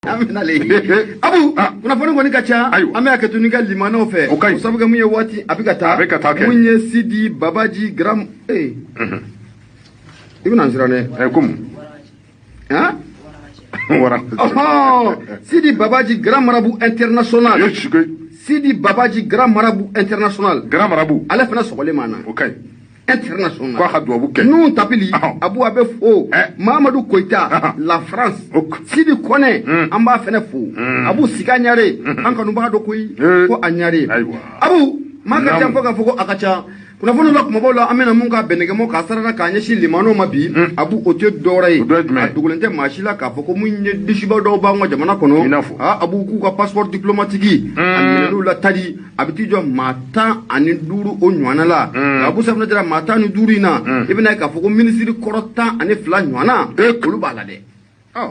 An bɛ nalen Abu, kunnafoni kɔni ka ca. Ayiwa. An bɛ hakɛto n'i ka limanaw fɛ. O ka ɲi. O sabu kɛ mun ye, waati a bɛ ka taa. A bɛ ka taa kɛ. Mun ye Sidi Babaji Gram ee, i bɛna n siran dɛ. Ɛ, komi han wara. Ɔhɔn, Sidi Babaji Grand Marabout International. Ye sike. Sidi Babaji Grand Marabout International. Grand marabout. Ale fana sɔgɔlen ma na. O ka ɲi. International. K'a ka dubabu kɛ. Nun Tapili. Abu, a bɛ fo. Mamadu Koyita, la France. Sidi Kɔnɛ, an b'a fɛnɛ fo. Abu Siga Ɲare, an kanubaga dɔ koyi. Ko a Ɲare. Ayiwa. Abu, maa ka ca. Naamu. Fo k'a fɔ ko a ka ca kunnafoni la, kumabaw la, an bɛna mun ka bɛnɛgɛmɔ k'a saraka k'a ɲɛsin limanaw ma bi, Abu, o tɛ dɔwɛrɛ ye. O dɔ ye jumɛn ye? A dogolen tɛ maa si la k'a fɔ ko mun ye disiba dɔw b'an ka jamana kɔnɔ. I n'a fɔ? Aa Abu, k'u ka passeport diplomatique a minɛn'u la tali, a bɛ t'i jɔ maa 15 o ɲɔgɔnna la. Nka Abu Safunɛ Jara, maa 15 in na, i bɛna ye k'a fɔ ko minisiri kɔrɔ 12 ɲɔgɔnna, olu b'a la dɛ,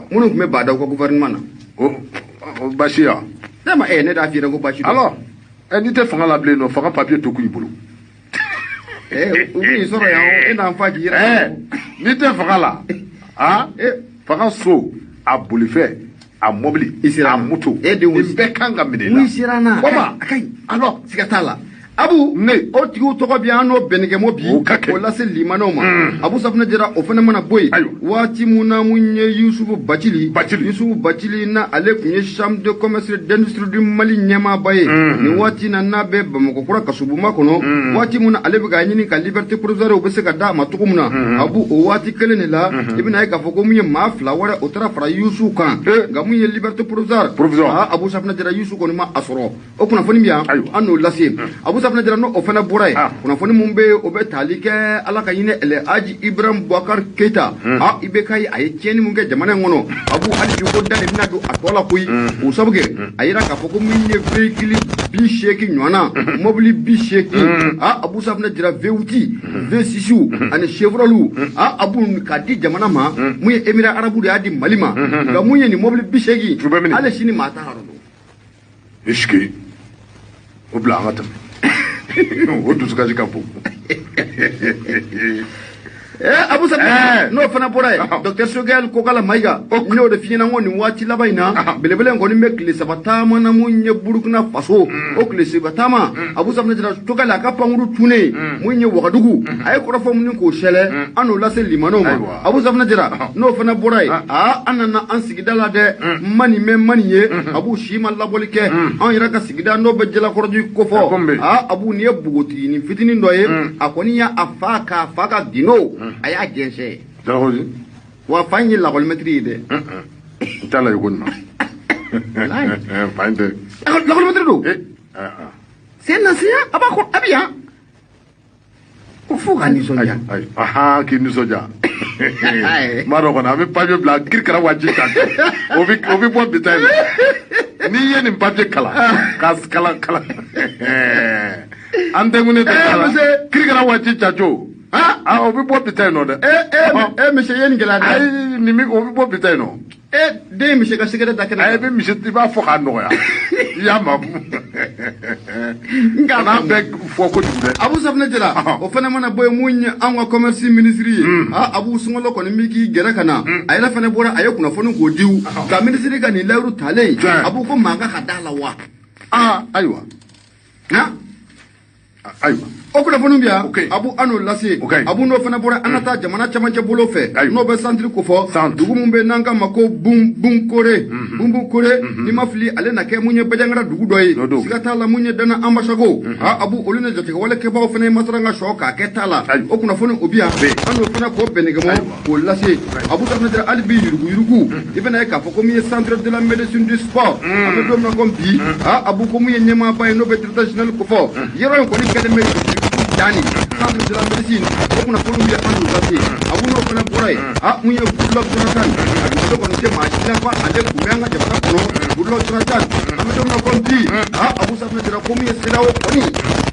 minnu tun bɛ Badaw ka gouvernement na. O baasi ya? Ne ma ne t'a f'i ɲɛna ko baasi don. Alors, ɛ, n'i tɛ fanga la bilen nɔ, fanga papier to kun i bolo. U bɛ sɔrɔ yan, e n'an fa k'i yɛrɛ. Ɛ, n'i tɛ fanga la, ah, fanga so, a bolifɛn, a mobili, I sera a n na. moto, E denw nin bɛɛ kan ka minɛ i la. N'i sera n na. Kɔma. A ka ɲi. Alors. Siga t'a la, Abu. Ne. O tigiw tɔgɔ bi, an n'o bɛnɛkɛmɔ bi. O ka kɛ. O lase limanaw ma. Abu Safunɛ Jara, o fana mana bɔ yen, waati mun na mun ye Yusufu Bacili. Bacili. Yusufu Bacili na, ale tun ye Chambre de commerce et d'industrie du Mali ɲɛmaaba ye. Nin waati na, n'a bɛ Bamakɔ kura kasobonba kɔnɔ, waati mun na ale bɛ k'a ɲini ka liberté provisoire, o bɛ se ka d'a ma cogo min na, Abu, o waati kelen de la, i bɛna ye k'a fɔ ko mun ye maa fila wɛrɛ, o taara fara Yusufu kan. Nka mun ye liberté provisoire Provisoire. Ah, Abu Safunɛ Jara, Yusufu kɔni ma a sɔrɔ. O kunnafoni bɛ yan, an n'o lase. Abu Safunɛ Jara, n'o fana bɔra yen, kunnafoni mun bɛ yen, o bɛ tali kɛ Ala ka hinɛ Ɛlɛ Aji Ibrahim Boubacar Keita. Ah, IBK ye, a ye tiɲɛni mun kɛ jamana in kɔnɔ, Abu, hali bi ko da de bɛna don a tɔ la koyi. O sabu kɛ, a yira k'a fɔ ko min ye véhicule 80 ɲɔgɔnna, mobili 80, ah, Abu Safunɛ Jara, V8, V6 ani Chevrolet, ah Abu, k'a di jamana ma. Mun ye Émirats arabes de y'a di Mali ma. Nka mun ye nin mobili 80, U bɛ mini? hali sini maa t'a yɔrɔ dɔn. Est-ce que o bila, an ka tɛmɛ, o dusukasi ka bon. Abu Safunɛ, n'o fana bɔra yen, docteur Choguel Kokala Mayiga, n y'o de f'i ɲɛna ko nin waati laban in na, belebele in kɔni bɛ tile 3 taama na mun ye Burukina Faso. O tile 3 taama, Abu Safunɛ Jara, Choguel a ka pankuru tunnen mun ye Wagadugu, a ye kɔrɔfɔ mun k'o sɛlɛ, an n'o lase limanaw ma. Abu Safunɛ Jara, n'o fana bɔra yen, aa, an nana an sigida la dɛ, ma nin mɛn ma nin ye, Abu, si ma labɔli kɛ anw yɛrɛ ka sigida, n'o bɛ Jalakɔrɔji kofɔ. Ko min bɛ yen. Aa Abu, nin ye npogotiginin fitinin dɔ ye, a kɔni y'a fa k'a fa ka gindo, a y'a jɛnsɛn. Jalakɔrɔji. Wa fa in ye lakɔlimɛtiri ye dɛ. N t'a la ye ko nin na, fa in tɛ. Lakɔlimɛtiri don. Eh, ah, ah. C'est un enseignant, a b'a kɔ, a bɛ yan ko fo ka nisɔndiya. Ayi, ahan, k'i nisɔndiya. N b'a dɔn kɔni, an bɛ papier bila kirikara waati kan, o bɛ bɔ bi ta in na. N'i ye nin papier kalan ka kalan kalan, an tɛ kun ne tɛ kalan. Monsieur. Kirikara waati caco, ah, o bɛ bɔ bi ta in nɔ dɛ. Eh, monsieur, ye nin gɛlɛya dɛ. Ayi, nin bɛ, o bɛ bɔ bi ta in nɔ. Den ye monsieur ka secret da kɛnɛ Ayi, i kan. bɛ misi, i b'a fɔ k'a nɔgɔya, i y'a ma. N k'a Kan'a faamu. bɛɛ fɔ kojugu dɛ. Abu Safunɛ Jara, o fana mana bɔ yen, mun ye anw ka commerce ministre ye, ah Abu, sunkalo kɔni bɛ k'i gɛrɛ ka na, a yɛrɛ fana bɔra, a ye kunnafoni k'o diw ka ministre ka nin layiru talen. Abu, ko mankan ka da la wa? Aa, ayiwa. Han. Ayiwa. O kunnafoni bɛ yan. Abu, an n'o lase. Abu, n'o fana bɔra, an ka taa jamana camancɛ bolo fɛ, n'o bɛ centre kofɔ, dugu mun bɛ n'an k'a ma ko Bunkore. Bunkore, n'i ma fili, ale na kɛ mun ye Bajangara dugu dɔ ye. O don. Siga t'a la, mun ye Dana Ambasago, ah Abu, olu ni jatigɛwale kɛbagaw fana ye masara ka sɔ k'a kɛ t'a la. O kunnafoni o bɛ yan, an n'o fana k'o bɛnɛgɛmɔ k'o lase. Abu Safunɛ Jara, hali bi yuruguyurugu, i bɛna ye k'a fɔ ko min ye Centre de la médecine du sport, an bɛ don min na komi bi, ah Abu, ko mun ye ɲɛmaaba ye, n'o bɛ directeur général kofɔ, yɔrɔ in kɔni kɛlen bɛ yuruguyurugu danni, Centre de la médecine, o kunnafoni bɛ an n'o lase. Abu, n'o fana bɔra yen, ah, mun ye Goodluck Jonathan, a dugukolo kɔni tɛ maa si la ko ale tun bɛ an ka jamana kɔnɔ. Goodluck Jonathan, an bɛ don min na komi bi, ah Abu Safunɛ Jara, ko mun ye CEDEAO kɔni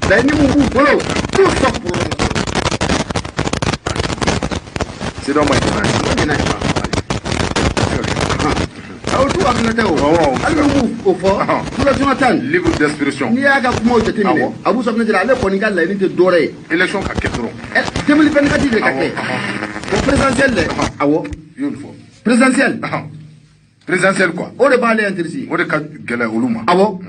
laɲini mun b'u bolo, tout sauf prolongation. CEDEAO ma jɛn n'a ye. O jɛn n'a ye. O t'u hakilina tɛ o. Hali n'u b'u o fɔ, Goodluck Jonathan, Libre d'expression. N'i y'a ka kumaw jateminɛ, Abu Safunɛ Jara, ale kɔni ka laɲini tɛ dɔwɛrɛ ye. Élection ka kɛ dɔrɔn. 2024 de ka kɛ. O présidentiel dɛ, awɔ. I y'o fɔ. Présidentiel. Présidentielle quoi. O de b'ale intéressé. O de ka gɛlɛn olu ma. Awɔ,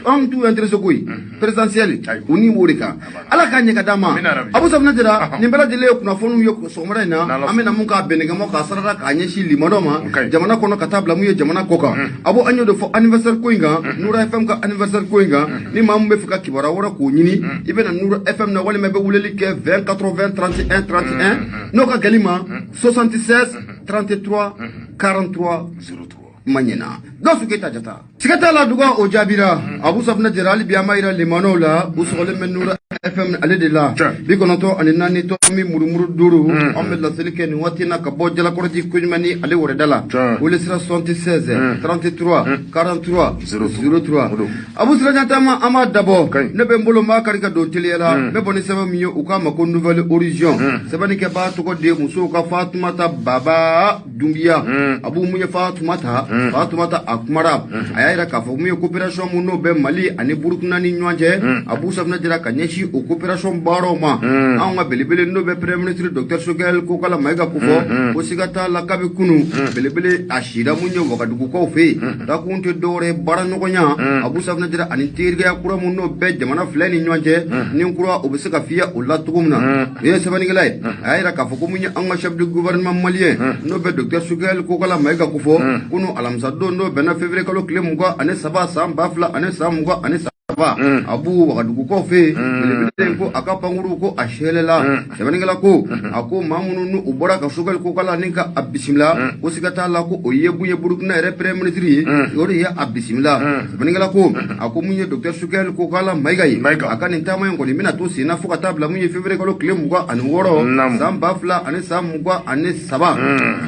anw t'u intéressé koyi, présidentielle u ni b'o de kan. Ala k'a ɲɛ ka d'an ma. Abu Safinɛ Jara, nin bɛɛ lajɛlen ye kunnafoniw ye sɔgɔmada in na. An bɛna mun k'a bɛnɛgɛmɔ k'a sarada k'a ɲɛsin limadɔ ma jamana kɔnɔ ka taa bila mun ye jamana kɔ kan. Abu, an y'o de fɔ anniversaire ko in kan, Nura FM ka anniversaire ko in kan. Ni maa min bɛ fɛ ka kibaruya wɛrɛ k'o ɲini, i bɛ na Nura FM na, walima i bɛ weleli kɛ 20 80 31 31, n'o ka gɛlɛn i ma 76 33 43 03. Ma ɲɛna Gawusu Keyita jata, siga t'a la duga o jaabira. Abu Safinɛ Jara, hali bi an b'a yira limanaw la, u sɔgɔlen bɛ Nura FM ale de la, 94 tomi murumuru 5. An bɛ laseli kɛ nin waati in na ka bɔ Jalakɔrɔji koɲuman ale wɛrɛda la. Wele sira 76 33 43 03. Abu Sirajan Taama, an b'a dabɔ. Ne bɛ n bolo n b'a kari ka don teliya la. N bɛ bɔ ni sɛbɛn min ye, u k'a ma ko Nouvel Horizon. Sɛbɛnnikɛbaa tɔgɔ de ye musow ka Fatumata Baba Dunbiya. Abu, mun ye Fatumata, Fatumata a kumara, a y'a yira k'a fɔ mun ye coopération mun n'o bɛ Mali ani Burukina ni ɲɔgɔn cɛ. Abu Safinɛ Jara, ka ɲɛsin o coopération baaraw ma, anw ka belebele n'o bɛ premier ministre docteur Choguel Kokala Mayiga kofɔ, ko siga t'a la, kabi kunu belebele a sira mun ye Wagadugukaw fɛ yen, dakun tɛ dɔwɛrɛ ye baara ɲɔgɔnya, Abu Safinɛ Jara, ani teriya kura mun n'o bɛ jamana fila ni ɲɔgɔn cɛ, ni kura o bɛ se ka fiyɛ o la cogo min na. O ye sɛbɛnnikɛla ye, a y'a yira k'a fɔ ko mun ye an ka chef de gouvernement malien n'o bɛ docteur Choguel Kokala Mayiga kofɔ, kunu alamisa don n'o bɛnna février kalo tile 23 san 2023, Abu, Wagadugukaw fɛ yen, belebele ko a ka pankuru ko a sɛlɛla. Sɛbɛnnikɛla ko a ko maa minnu n'u u bɔra ka Choguel Kokala ni ka a bisimila, ko siga t'a la ko o ye mun ye Burukina yɛrɛ premier ministre ye, o de ye a bisimila. Sɛbɛnnikɛla ko a ko mun ye docteur Choguel Kokala Mayiga ye, a ka nin taama in kɔni bɛna to sen na fo ka taa bila mun ye février kalo tile 26 san 2023.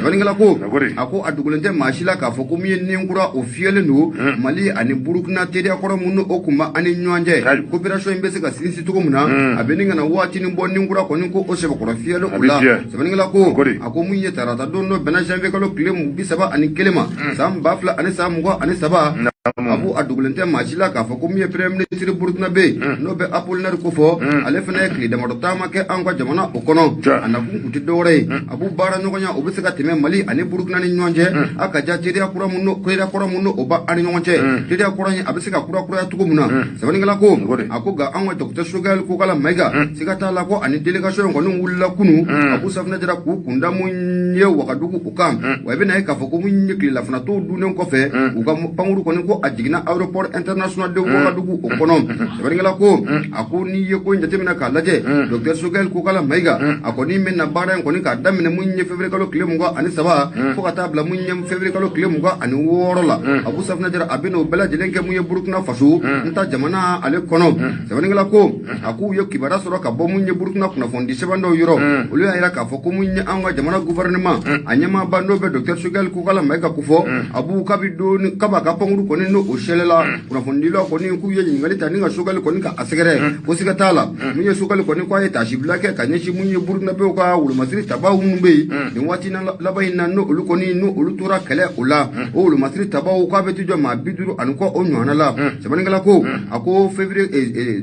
Sɛbɛnnikɛla ko a ko a dogolen tɛ maa si la k'a fɔ ko mun ye nin kura o fiyɛlen don Mali ani Burukina teriya kɔrɔ mun o kun b'an ni ɲɔgɔn cɛ, coopération in bɛ se ka sinsin cogo min na, a bɛ nin ka na waatinin bɔ, nin kura kɔni ko o sɛbɛkɔrɔ fiyɛlen o la. Sɛbɛnnikɛla ko a ko mun ye tarata don dɔ bɛnna janvier kalo tile 31 ma san 2023, Abu, a dogolen tɛ maa si la k'a fɔ ko min ye premier ministre burkinabé n'o bɛ Apollinaire kofɔ, ale fana ye tile damadɔ taama kɛ an ka jamana o kɔnɔ. A nakun kun tɛ dɔwɛrɛ ye, Abu, baara ɲɔgɔnya o bɛ se ka tɛmɛ Mali ani Burukina ni ɲɔgɔn cɛ, a ka ja teriya kura mun n'o teriya kɔrɔ mun n'o b'an ni ɲɔgɔn cɛ, teriya kɔrɔ in a bɛ se ka kura kuraya cogo min na. Sɛbɛnnikɛla ko a ko nka an ka docteur Choguel Kokala Mayiga, siga t'a la ko ani délégation in kɔni wulila kunu, Abu Safinɛ Jara, k'u kunda mun ye Wagadugu o kan. Wa i bɛna ye k'a fɔ ko mun ye tilelafana tow dunnen kɔfɛ, u ka pankuru kɔni ko a jiginna aéroport international de Wagadugu o kɔnɔ. Sɛbɛnnikɛla ko a ko n'i ye ko in jateminɛ k'a lajɛ, docteur Choguel Kokala Mayiga a kɔni bɛna baara in kɔni k'a daminɛ mun ye février kalo tile 23 fo ka taa bila mun ye février kalo tile 26 la. Abu Safinɛ Jara, a bɛna o bɛɛ lajɛlen kɛ mun ye Burukina Faso n ta jamana ale kɔnɔ. Sɛbɛnnikɛla ko a k'u ye kibaruya sɔrɔ ka bɔ mun ye Burukina kunnafonidi sɛbɛn dɔw yɔrɔ, olu y'a yira k'a fɔ ko mun ye an ka jamana gouvernement a ɲɛmaaba n'o bɛ docteur Choguel Kokala Mayiga kofɔ, Abu, kabi don kaba ka pankuru kɔni n'o o sɛlɛla, kunnafonidilaw kɔni k'u ye ɲininkali ta ni ka Choguel kɔni ka a sɛgɛrɛ, ko siga t'a la mun ye Choguel kɔni k'a ye taasibila kɛ ka ɲɛsin mun ye Burukinabew ka wolomasiri tabaw minnu bɛ yen nin waati laban in na, n'o olu kɔni n'o olu tora kɛlɛ o la, o wolomasiri tabaw k'a bɛ t'i jɔ maa 50 ani kɔ o ɲɔgɔnna la. Sɛbɛnnikɛla ko a ko février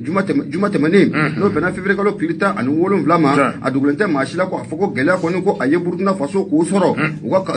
juma tɛmɛnen n'o bɛnna février kalo tile 17 ma, a dogolen tɛ maa si la ko a fɔ ko gɛlɛya kɔni ko a ye Burukina Faso k'o sɔrɔ u ka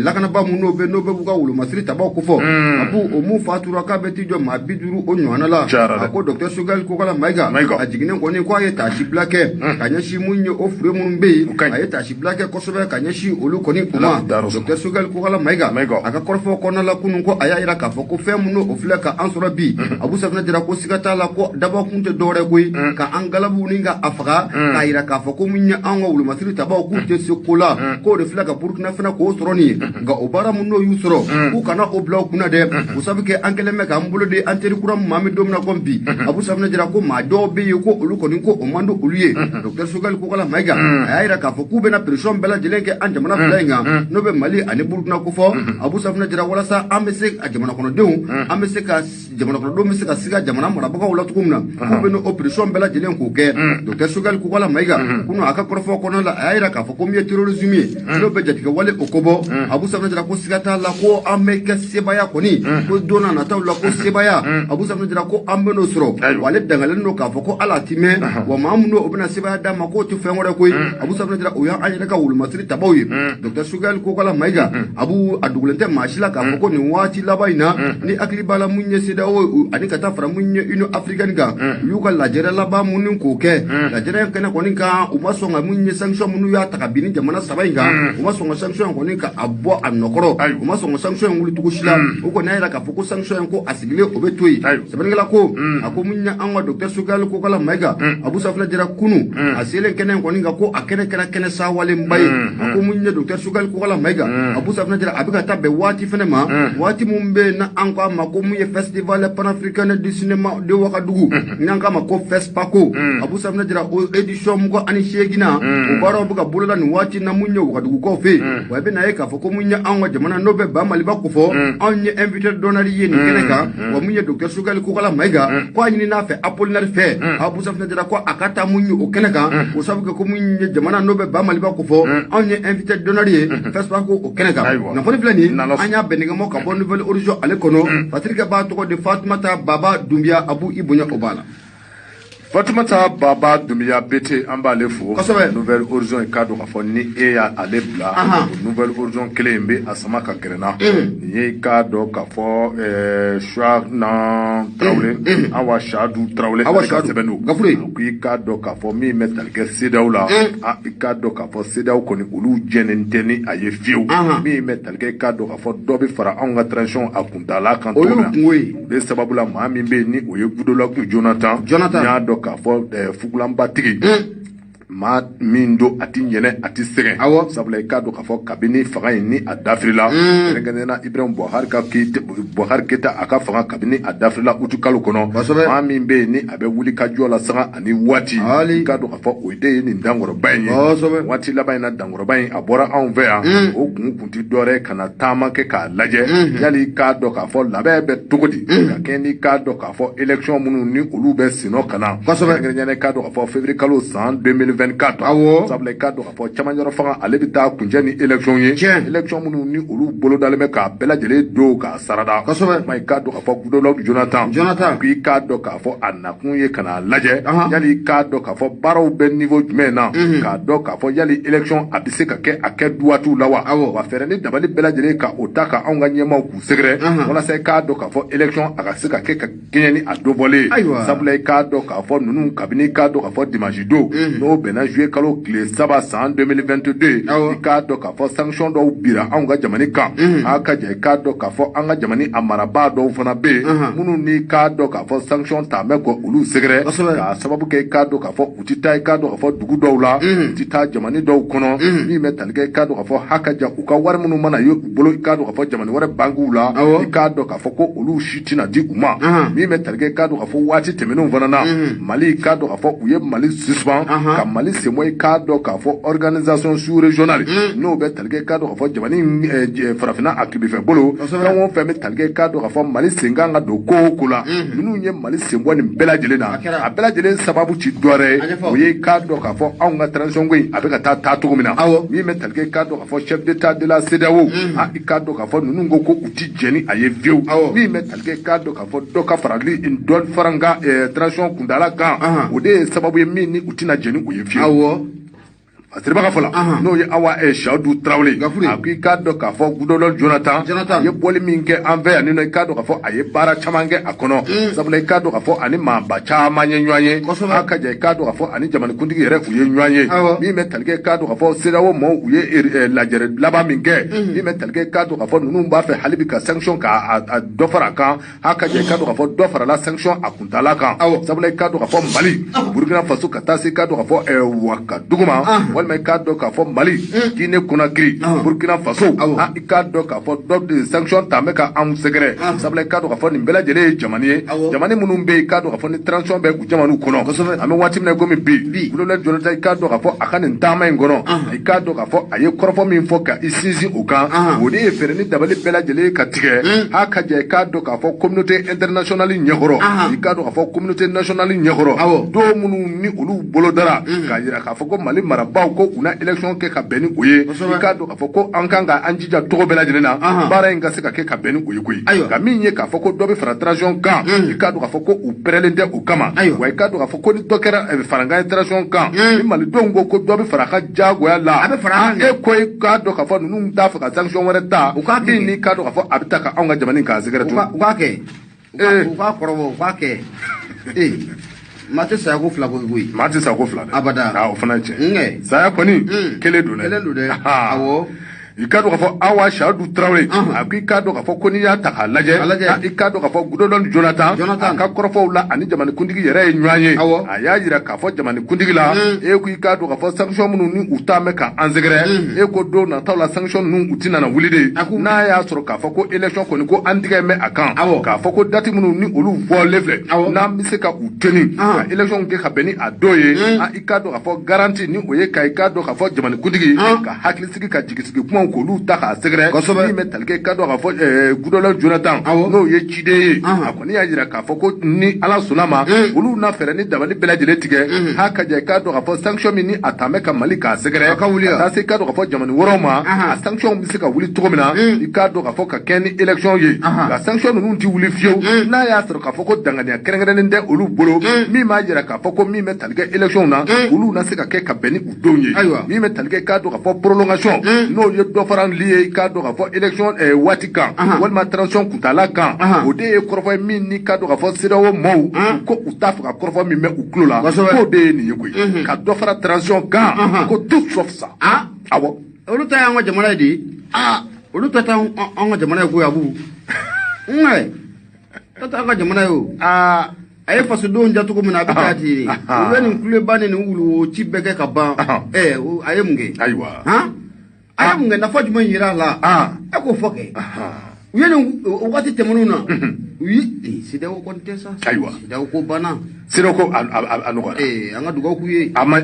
lakanaba mun n'o bɛ n'o bɛ b'u ka wolomasiri tabaw kofɔ, a b'u o mun fatura k'a bɛ t'i jɔ maa 50 o ɲɔgɔnna la. A ko docteur Choguel Kokala Mayiga a jiginnen kɔni ko a ye taasibila kɛ ka ɲɛsin mun ye o fure minnu bɛ yen, a ye taasibila kɛ kosɛbɛ ka ɲɛsin olu kɔni u ma. Docteur Choguel Kokala Mayiga a ka kɔrɔfɔ kɔnɔna la kunun ko a y'a yira k'a fɔ ko fɛn minnu o filɛ ka an sɔrɔ bi, Abu Safinɛ Jara, ko siga t'a la ko dabɔkun tɛ dɔwɛrɛ koyi ka an galabu ni ka a faga, k'a yira k'a fɔ ko mun ye an ka wolomasiri tabaw k'u tɛ se ko la, k'o de filɛ ka Burukina fana k'o sɔrɔ nin ye. Nka o baara mun n'o y'u sɔrɔ, k'u kana o bila u kunna dɛ, o sabu kɛ an kɛlen bɛ k'an bolo di an teri kura maa min don min na komi bi, Abu Safinɛ Jara, ko maa dɔw bɛ yen ko olu kɔni ko o man di olu ye. Docteur Choguel Kokala Mayiga a y'a yira k'a fɔ k'u bɛna pression bɛɛ lajɛlen kɛ an jamana fila in kan n'o bɛ Mali ani Burukina kofɔ, Abu Safinɛ Jara, walasa an bɛ se a jamana kɔnɔdenw an bɛ se ka jamana kɔnɔdenw bɛ se ka siga jamana marabagaw la cogo min na, k'u bɛ n'o pression bɛɛ lajɛlen k'o kɛ. Docteur Choguel Kokala Mayiga kunun a ka kɔrɔfɔ kɔnɔna la, a y'a yira k'a fɔ ko min ye terrorisme ye n'o bɛ jatigɛ wale o kobɔ, Abu Safinɛ Jara, ko siga t'a la ko an bɛ kɛ sebaaya kɔni kɔni ko don n'a nataw la ko sebaaya Abu Safinɛ Jara ko an bɛ n'o sɔrɔ, wa ale dangalen don k'a fɔ ko ala ti mɛn, wa maa minnu o bɛna sebaaya d'a ma k'o tɛ fɛn wɛrɛ koyi. Abu Safinɛ Jara, o y'an yɛrɛ ka wolomasiri tabaw ye. Docteur Choguel Kokalla Maïga, Abu, a dogolen tɛ maa si la k'a fɔ ko nin waati laban in na, ni hakili b'a la, mun ye CEDEAO ani ka taa fara mun ye Union africaine kan, u y'u ka lajɛrɛ laban minnu k'o kɛ lajɛrɛ in kɛnɛ kɔni kan, u ma sɔn ka mun ye sanction minnu y'a ta ka bin ni jamana saba in kan, u ma sɔn ka sanction in kɔni ka a bɔ a nɔkɔrɔ, u ma sɔn ka sanction in wuli cogo si la. U kɔni y'a yira k'a fɔ ko sanction in ko a sigilen o bɛ to yen. Sɛbɛnnikɛla ko, a ko mun ye an ka docteur Choguel Kokalla Maïga, Abu Safinɛ Jara, kunu a selen kɛnɛ in kɔni kan, ko a kɛnɛ kɛra kɛnɛ sawalenba ye. A ko mun ye docteur Choguel Kokalla Maïga, Abu Safinɛ Jara, a bɛ ka taa bɛn waati fɛnɛ ma, waati mun bɛ yen na an ko a ma ko mun ye Festival panafricain du cinéma de Ouagadougou, n'an k'a ma ko FESPACO, Abu Safinɛ Jara, o édition 28nan, o baaraw bɛ ka boloda nin waati na mun ye Ouagadougoukaw fɛ yen. Wa i bɛna ye k'a fɔ ko mun ye anw ka jamana n'o bɛ ba Maliba kofɔ, anw ye invité d'honneur ye nin kɛnɛ kan. Wa mun ye docteur Choguel Kokalla Maïga, ko a ɲini n'a fɛ Apollinaire fɛ, Abu Safinɛ Jara, ko a ka taa mun ye o kɛnɛ kan, o sabu kɛ ko mun ye jamana n'o bɛ ba Maliba kofɔ, anw ye invité d'honneur ye FESPACO o kɛnɛ kan. Kunnafoni filɛ nin, an y'a bɛnnɛgɛmɔ ka bɔ Nouvel Horizon ale kɔnɔ. Fasirikɛ b'a tɔgɔ de Fatumata Baba Dunbiya. Abu, i bonya o b'a la. Fatumata Baba Dunbiya Bete, an b'ale fo. Kosɛbɛ. Nouvel Horizon, k'a dɔn k'a fɔ ni e y'ale bila, o Nouvel Horizon kelen in bɛ a sama ka gɛrɛ na. Nin ye k'a dɔn k'a fɔ Suana Tarawele, Awa Sadu Tarawele, Awa ale ka Sadu. sɛbɛn don. Gafure. A ko i k'a dɔn k'a fɔ min bɛ tali kɛ CEDEAO la, a i k'a dɔn k'a fɔ CEDEAO kɔni, olu jɛnnen tɛ ni a ye fiyewu. Min bɛ tali kɛ, i k'a dɔn k'a fɔ dɔ bɛ fara anw ka transition a kuntaala kan O cogo y'u min na. kungo ye. O de sababu la, maa min bɛ yen ni o ye Goodluck Jonathan, Jonathan. n y'a dɔn k'a fɔ fugulanbatigi maa min don, a ti ɲɛnɛ, a ti sɛgɛn. Sabula i k'a dɔn k'a fɔ kabini fanga in ni a dafirila, kɛrɛnkɛrɛnnenya la Ibrahim Boubacar ka Keyita, Boubacar Keyita, a ka fanga kabini a dafirila utu kalo kɔnɔ, maa min bɛ yen ni a bɛ wuli ka jɔ la sanga ani waati, i k'a dɔn k'a fɔ o de ye nin dankɔrɔba in ye. Waati laban in na, dankɔrɔba in a bɔra anw fɛ yan, o kun ti dɔwɛrɛ ye ka na taama kɛ k'a lajɛ yali i k'a dɔn k'a fɔ labɛn bɛ cogo di ka kɛ n'i k'a dɔn k'a fɔ élection minnu ni olu bɛ senɔ ka na, kɛrɛnkɛrɛnnenya la i k'a dɔn k'a fɔ février kalo san 2024. Sabula i k'a dɔn k'a fɔ camancɛrɔ fanga ale bɛ taa kuncɛ ni élection ye, élection minnu ni olu bolodalen bɛ k'a bɛɛ lajɛlen don k'a sarada. Ma i k'a dɔn k'a fɔ Goodluck Jonathan, Jonathan. ko i k'a dɔn k'a fɔ a nakun ye ka n'a lajɛ yali i k'a dɔn k'a fɔ baaraw bɛ niveau jumɛn na, k'a dɔn k'a fɔ yali élection a bɛ se ka kɛ a kɛ waatiw la wa, wa fɛɛrɛ ni dabali bɛɛ lajɛlen ka o ta ka anw ka ɲɛmaaw k'u sɛgɛrɛ walasa i k'a dɔn k'a fɔ élection a ka se ka kɛ ka kɛɲɛ ni a dɔbɔlen ye. Sabula i k'a dɔn k'a fɔ ninnu, kabini i k'a dɔn k'a fɔ dimanche don, n'o bɛnna juillet kalo tile 3 san 2022, i k'a dɔn k'a fɔ sanction dɔw bira anw ka jamana kan. A ka jɛ, i k'a dɔn k'a fɔ an ka jamana a marabaa dɔw fana bɛ yen minnu ni k'a dɔn k'a fɔ sanction ta bɛ kɔ olu sɛgɛrɛ, k'a sababu kɛ i k'a dɔn k'a fɔ u ti taa i k'a dɔn k'a fɔ dugu dɔw la, u ti taa jamana dɔw kɔnɔ, min bɛ tali kɛ i k'a dɔn k'a fɔ haka ja u ka wari minnu mana ye u bolo, i k'a dɔn k'a fɔ jamana wɛrɛ bankiw la, i k'a dɔn k'a fɔ ko olu si tɛna di u ma. Min bɛ tali kɛ i k'a dɔn k'a fɔ waati tɛmɛnenw fana na, Mali, i k'a dɔn k'a fɔ u ye Mali suspend ka Mali senbɔ i k'a dɔn k'a fɔ organisation sous régionale, n'o bɛ tali kɛ i k'a dɔn k'a fɔ jamana in farafinna a tilebinfɛ bolo, fɛn o fɛn bɛ tali kɛ i k'a dɔn k'a fɔ Mali sen kan ka don ko o ko la, ninnu ye Mali sen bɔ nin bɛɛ lajɛlen na. A bɛɛ lajɛlen sababu ti dɔwɛrɛ ye, o ye i k'a dɔn k'a fɔ anw ka transition ko in a bɛ ka taa taa cogo min na. Min bɛ tali kɛ i k'a dɔn k'a fɔ chef d'état de la CEDEAO, a i k'a dɔn k'a fɔ ninnu ko ko u ti jɛn ni a ye fiyewu. Min bɛ tali kɛ i k'a dɔn k'a fɔ dɔ ka farali dɔ fara n ka transition kuntaala kan, o de ye sababu ye min ni u tɛna jɛn ni o ye fiyewu. A siribaga fɔlɔ, n'o ye Awa Sadu Tarawele, a ko i k'a dɔn k'a fɔ Goodluck Jonathan Jonathan. ye bɔli min kɛ an fɛ yan nɔ, i k'a dɔn k'a fɔ a ye baara caman kɛ a kɔnɔ. Sabula i k'a dɔn k'a fɔ ani maaba caman ye ɲɔgɔn ye. A ka jɛ, i k'a dɔn k'a fɔ ani jamanakuntigi yɛrɛ u ye ɲɔgɔn ye. Min bɛ tali kɛ i k'a dɔn k'a fɔ CEDEAO maaw u ye lajɛrɛ laban min kɛ, min bɛ tali kɛ i k'a dɔn k'a fɔ ninnu b'a fɛ hali bi ka sanction ka a dɔ fara a kan. A ka jɛ, i k'a dɔn k'a fɔ dɔ farala sanction a kuntaala kan. Sabula i k'a dɔn k'a fɔ Mali, Burkina Faso, ka taa se i k'a dɔn k'a fɔ Wagadugu ma, walima i k'a dɔn k'a fɔ Mali, Guinée Conakry, Burkina Faso, a i k'a dɔn k'a fɔ dɔ de sanction ta bɛ ka anw sɛgɛrɛ. Sabula i k'a dɔn k'a fɔ nin bɛɛ lajɛlen ye jamana ye, jamana minnu bɛ yen, i k'a dɔn k'a fɔ ni transition bɛ u jamanaw kɔnɔ. An bɛ waati min na i komi bi, Goodluck Jonathan, i k'a dɔn k'a fɔ a ka nin taama in kɔnɔ, i k'a dɔn k'a fɔ a ye kɔrɔfɔ min fɔ ka i sinsin o kan, o de ye fɛɛrɛ ni dabali bɛɛ lajɛlen ka tigɛ. A ka jɛ, i k'a dɔn k'a fɔ communauté internationale ɲɛkɔrɔ, i k'a dɔn k'a fɔ communauté nationale ɲɛkɔrɔ, don minnu ni olu bolo dara k'a yira k'a fɔ ko Mali marabaaw ko u na élection kɛ ka bɛn ni o ye. I k'a dɔn k'a fɔ ko an kan ka an jija cogo bɛɛ lajɛlen na, baara in ka se ka kɛ ka bɛn ni o ye koyi. Nka min ye k'a fɔ ko dɔ bɛ fara transition kan, i k'a dɔn k'a fɔ ko u pɛrɛlen tɛ o kama. Wa i k'a dɔn k'a fɔ ko ni dɔ kɛra farankan ye transition kan, ni malidenw ko ko dɔ bɛ fara a ka diyagoya la, A bɛ fara a kan. E ko i k'a dɔn k'a fɔ ninnu t'a fɛ ka sanction wɛrɛ ta, U k'a kɛ. min n'i k'a dɔn k'a fɔ a bɛ taa ka anw ka jamana in k'a sɛgɛrɛ U tun. k'a kɛ. U k'a kɔrɔbɔ, u k'a kɛ. Ee, maa tɛ saya ko fila ko koyi. Maa tɛ sa ko fila dɛ. Abada. Ah, o fana ye tiɲɛ. Nkɛ. Saya kɔni kelen don dɛ. Kelen don dɛ. Aha. Awɔ. I k'a dɔn k'a fɔ Awa Sadu Tarawele, a ko i k'a dɔn k'a fɔ ko n'i y'a ta k'a lajɛ, A lajɛ. I k'a dɔn k'a fɔ Goodluck Jonathan, Jonathan. a ka kɔrɔfɔw la ani jamanakuntigi yɛrɛ ye ɲɔgɔn ye. A y'a jira k'a fɔ jamanakuntigi la, e ko i k'a dɔn k'a fɔ sanction minnu ni u taa mɛn ka an sɛgɛrɛ, e ko don nataw la sanction ninnu u tɛna na wuli de, A ko- n'a y'a sɔrɔ k'a fɔ ko élection kɔni ko an tigɛ mɛn a kan, k'a fɔ ko date minnu ni olu bɔlen filɛ, n'an bɛ se ka u teni ka élection kɛ ka bɛn ni a don ye, i k'a dɔn k'a fɔ garantie ni o ye ka i k'a dɔn k'a fɔ jamanakuntigi ka hakilisigi ka jigisigi kumaw k'olu ta k'a sɛgɛrɛ. Min bɛ tali kɛ i k'a dɔn k'a fɔ Goodluck Jonathan, n'o ye ciden ye, a kɔni y'a jira k'a fɔ ko ni Ala sɔnna ma, olu na fɛɛrɛ ni dabali bɛɛ lajɛlen tigɛ, ha ka ja i k'a dɔn k'a fɔ sanction min ni a taa bɛ ka Mali k'a sɛgɛrɛ, A ka wuli ka wa? taa se i k'a dɔn k'a fɔ jamana wɛrɛw ma, a sanction bɛ se ka wuli cogo min na, i k'a dɔn k'a fɔ ka kɛ ni élection ye. Nka sanction ninnu ti wuli fiyewu n'a y'a sɔrɔ k'a fɔ ko danganiya kɛrɛnkɛrɛnnen tɛ olu bolo min b'a jira k'a fɔ ko min bɛ tali kɛ élection na, olu na se ka kɛ ka bɛn ni u denw ye. Min bɛ tali kɛ i k'a dɔn k'a fɔ prolongation, n'o ye dɔ farali ye i k'a dɔn k'a fɔ élection waati kan walima transition kuntaala kan, o de ye kɔrɔfɔ ye min ni k'a dɔn k'a fɔ CEDEAO maaw u ko u t'a fɛ ka kɔrɔfɔ min mɛn u tulo la, k'o de ye nin ye koyi, ka dɔ fara transition kan, ko tout sauf ça. Awɔ. Olu ta y'an ka jamana ye de. Olu ta t'an an ka jamana ye koyi, Abu. Nkɛ, ta t'an ka jamana ye o. A ye fasodenw ja cogo min na, a bɛ taa ten de. Olu ye nin kuleba ni nin wuluwo ci bɛɛ kɛ ka ban. A ye mun kɛ? Ayiwa. Han? A ye mun kɛ? Nafa jumɛn yira a la? E k'o fɔ kɛ. U ye nin waati tɛmɛnenw na, u ye CEDEAO kɔni tɛ sa. Ayiwa. CEDEAO ko banna. CEDEAO ko a nɔgɔyara. An ka dugawu k'u ye. A ma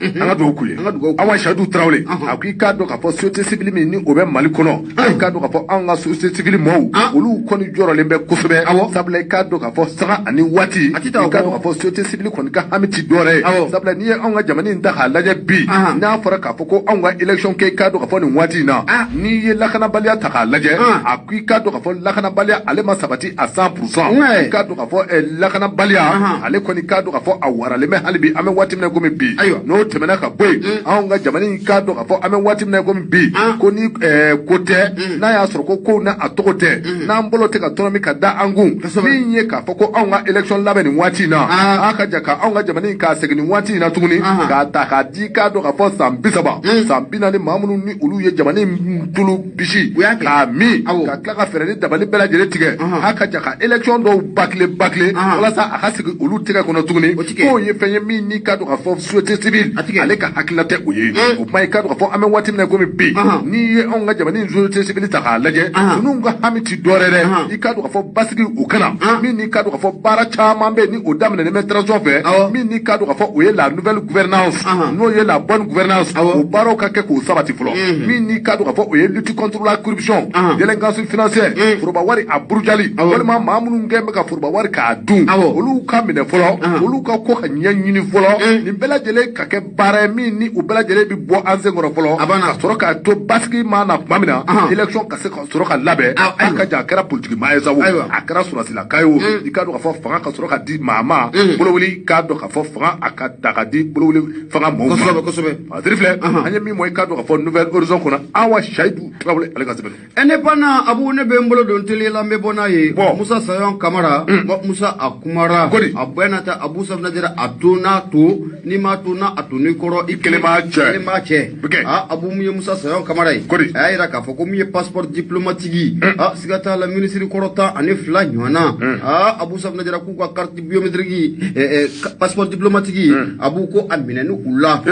an ka dugawu k'u ye. An ka dugawu k'u ye. Awa Sadu Tarawele, a ko i k'a dɔn k'a fɔ société civile min ni o bɛ Mali kɔnɔ, i k'a dɔn k'a fɔ anw ka société civile mɔɔw, olu kɔni jɔrɔlen bɛ kosɛbɛ. Sabula i k'a dɔn k'a fɔ sanga ani waati, A tɛ taa i o k'a kɔ. dɔn k'a fɔ société civile kɔni ka hami ti dɔwɛrɛ ye. Sabula n'i ye anw ka jamana in ta k'a lajɛ bi, n'a fɔra k'a fɔ ko anw ka élection kɛ i k'a dɔn k'a fɔ nin waati in na, n'i ye lakanabaliya ta k'a lajɛ, a ko i k'a dɔn k'a fɔ lakanabaliya ale ma sabati à 100%. I k'a dɔn k'a fɔ lakanabaliya ale kɔni k'a dɔn k'a fɔ a waralen bɛ hali bi, an bɛ waati min na komi bi. N'o tɛmɛna ka bɔ yen, anw ka jamana in k'a dɔn k'a fɔ an bɛ waati min na komi bi, ko ni ko tɛ, n'a y'a sɔrɔ ko kow n'a a tɔgɔ tɛ, n'an bolo tɛ ka tɔnɔmi ka da an kun, min ye k'a fɔ ko anw ka élection labɛn nin waati in na, a ka ja ka anw ka jamana in k'a segin nin waati in na tuguni, k'a ta k'a di k'a dɔn k'a fɔ san 30, san 40, maa minnu ni olu ye jamana in tulu bisi U y'a kɛ. k'a min, Awɔ. ka tila ka fɛɛrɛ ni dabali bɛɛ lajɛlen tigɛ, a ka ja ka élection dɔw bâcler bâcler walasa a ka sigi olu tɛgɛ kɔnɔ tuguni, O ti kɛ. k'o ye fɛn ye min ni k'a dɔn k'a fɔ société civile A ti kɛ. ale ka hakilina tɛ o ye. O kuma i k'a dɔn k'a fɔ an bɛ waati min na komi bi, n'i ye anw ka jamana in société civile ta k'a lajɛ, ninnu ka hami ti dɔwɛrɛ dɛ, i k'a dɔn k'a fɔ basigi o kana, min n'i k'a dɔn k'a fɔ baara caman bɛ yen ni o daminɛnen bɛ transition fɛ, min n'i k'a dɔn k'a fɔ o ye la nouvelle gouvernance, n'o ye la bonne gouvernance, o baaraw ka kɛ k'o sabati fɔlɔ, min n'i k'a dɔn k'a fɔ o ye lutte contre la corruption, délinquance financière, foroba wari a burujali, walima maa minnu kɛn bɛ ka foroba wari k'a dun, olu ka minɛ fɔlɔ, olu ka ko ka ɲɛɲini fɔlɔ, nin bɛɛ lajɛlen ka kɛ baara ye min ni u bɛɛ lajɛlen bɛ bɔ an sen kɔrɔ fɔlɔ, A banna. ka sɔrɔ k'a to basigi ma na tuma min na, élection ka se ka sɔrɔ ka labɛn. A ka ja a kɛra politique maa ye sa o, a kɛra sɔrɔsilaka ye o, i k'a dɔn k'a fɔ fanga ka sɔrɔ ka di maa ma bolowuli, k'a dɔn k'a fɔ fanga a ka ta ka di bolowuli fanga mɔɔw ma. Kosɛbɛ, kosɛbɛ. Masiri filɛ, an ye min mɔ i k'a dɔn k'a fɔ Nouvelle Horizon kɔnɔ, Awa Seyidu Tarawele ale ka sɛbɛn. Indépendant Abu, ne bɛ n bolo don teliya la, n bɛ bɔ n'a ye. Bɔ. Musa Sayon Kamara, Musa a kumara. Kodi. A bɛɛ na ta Abu Safinɛ a to n'a to, n'i m'a to n'a a to n'i kɔrɔ, i kelen b'a cɛ. Kelen b'a cɛ. Bɛ kɛ. Abu, mun ye Musa Sayon Kamara ye? Kodi. A y'a yira k'a fɔ ko mun ye passeport diplomatique, siga t'a la, minisiri kɔrɔ 12 ɲɔgɔn na. Abu Safinɛ Jara k'u ka carte biométrique, passeport diplomatique, Abu ko a minɛ ni u la.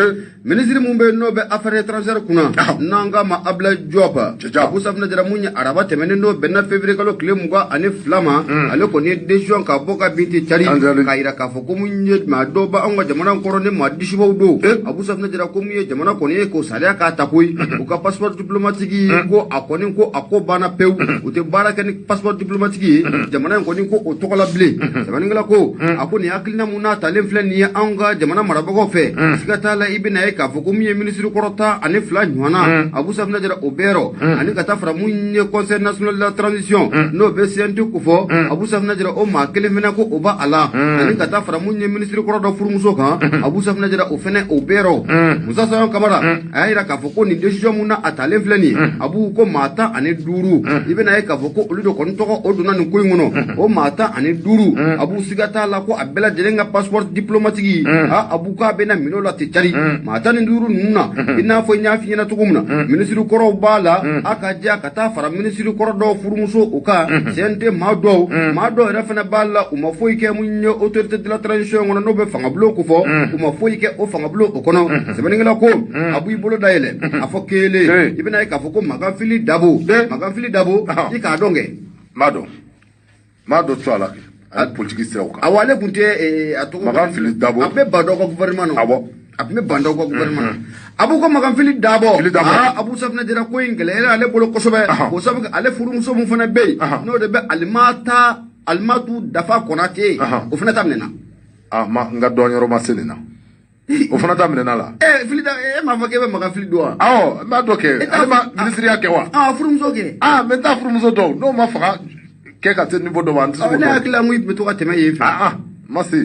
Minisiri mun bɛ yen n'o bɛ affaires étrangères kunna, n'an k'a ma Abdoulaye Diop, Cɛja. Abu Safinɛ Jara, mun ye araba tɛmɛnen n'o bɛnna février kalo tile 22 ma, ale kɔni ye décision ka bɔ ka bin ten cari, An jaabi. k'a yira k'a fɔ ko mun ye maa dɔw bɛ anw ka jamana kɔrɔ ni maa disibaw don. ko Abu Safinɛ Jara ko mun ye jamana kɔni ye k'o sariya k'a ta koyi, u ka passeport diplomatique ko a kɔni ko a ko banna pewu, u tɛ baara kɛ ni passeport diplomatique ye jamana in kɔni ko o tɔgɔ la bilen. Sɛbɛnnikɛla ko a ko nin hakilina mun n'a talen filɛ nin ye anw ka jamana marabagaw fɛ, siga t'a la i bɛna ye k'a fɔ ko min ye minisiri kɔrɔ 12 ɲɔgɔnna, Abu Safinɛ Jara o bɛɛ rɔ, ani ka taa fara mun ye Conseil national de la transition n'o bɛ CNT kofɔ, Abu Safinɛ Jara o maa kelen fana ko o b'a la, ani ka taa fara mun ye minisiri kɔrɔ dɔ furumuso kan, Abu Safinɛ Jara o fana o bɛɛ rɔ. Musa Sayon Kamara a y'a jira k'a fɔ ko nin décision mun na a talen filɛ nin ye, Abu ko maa 15, i bɛna ye k'a fɔ ko olu de kɔni tɔgɔ o donna nin ko in kɔnɔ. O maa 15, Abu siga t'a la ko a bɛɛ lajɛlen ka passeport diplomatique, a Abu k'a bɛna minɛ o la ten cari. Maa 15 ninnu na, i n'a fɔ n y'a f'i ɲɛna cogo min na, minisiri kɔrɔw b'a la, a ka diya ka taa fara minisiri kɔrɔ dɔw furumuso o kan, CNT maa dɔw, maa dɔw yɛrɛ fana b'a la, u ma foyi kɛ mun ye autorité de la transition kɔnɔ n'o bɛ fangabulon kofɔ, u ma foyi kɛ o fangabulon o kɔnɔ. Sɛbɛnnikɛla ko a b'i bolo dayɛlɛ a fɔ kelen, i bɛna ye k'a fɔ ko Makan Fili Dabo, Makan Fili Dabo, i k'a dɔn kɛ. N b'a dɔn, n b'a dɔn to a la kɛ ani politiki siraw kan. Awɔ, ale tun tɛ a tɔgɔ. Makan Fili Dabo. A bɛ Ba Ndaw ka gouvernement na. Awɔ. A tun bɛ Ba Ndaw ka gouvernement na. Abu ko Makan Fili Dabo. Fili Dabo. Aa, Abu Safinɛ Jara ko in gɛlɛyara ale bolo kosɛbɛ. O sabu ale furumuso mun fana bɛ yen, n'o de bɛ Alimata Alimatu Dafa Konate, o fana ta minɛna. Ah, ma n ka dɔn yɔrɔ ma se nin na. O fana ta minɛna la. Fili da, e m'a fɔ k'e bɛ Makan Fili dɔn wa? Awɔ, n b'a dɔn kɛ. Ale ma minisiriya kɛ wa? Ah, furumuso kɛ. Ah, mais n t'a furumuso dɔn, n'o ma faga kɛ ka se niveau dɔ ma, n tɛ se k'o dɔn. Ne hakili la n ko i tun bɛ to ka tɛmɛ yen fɛ. Ah ah, ma se.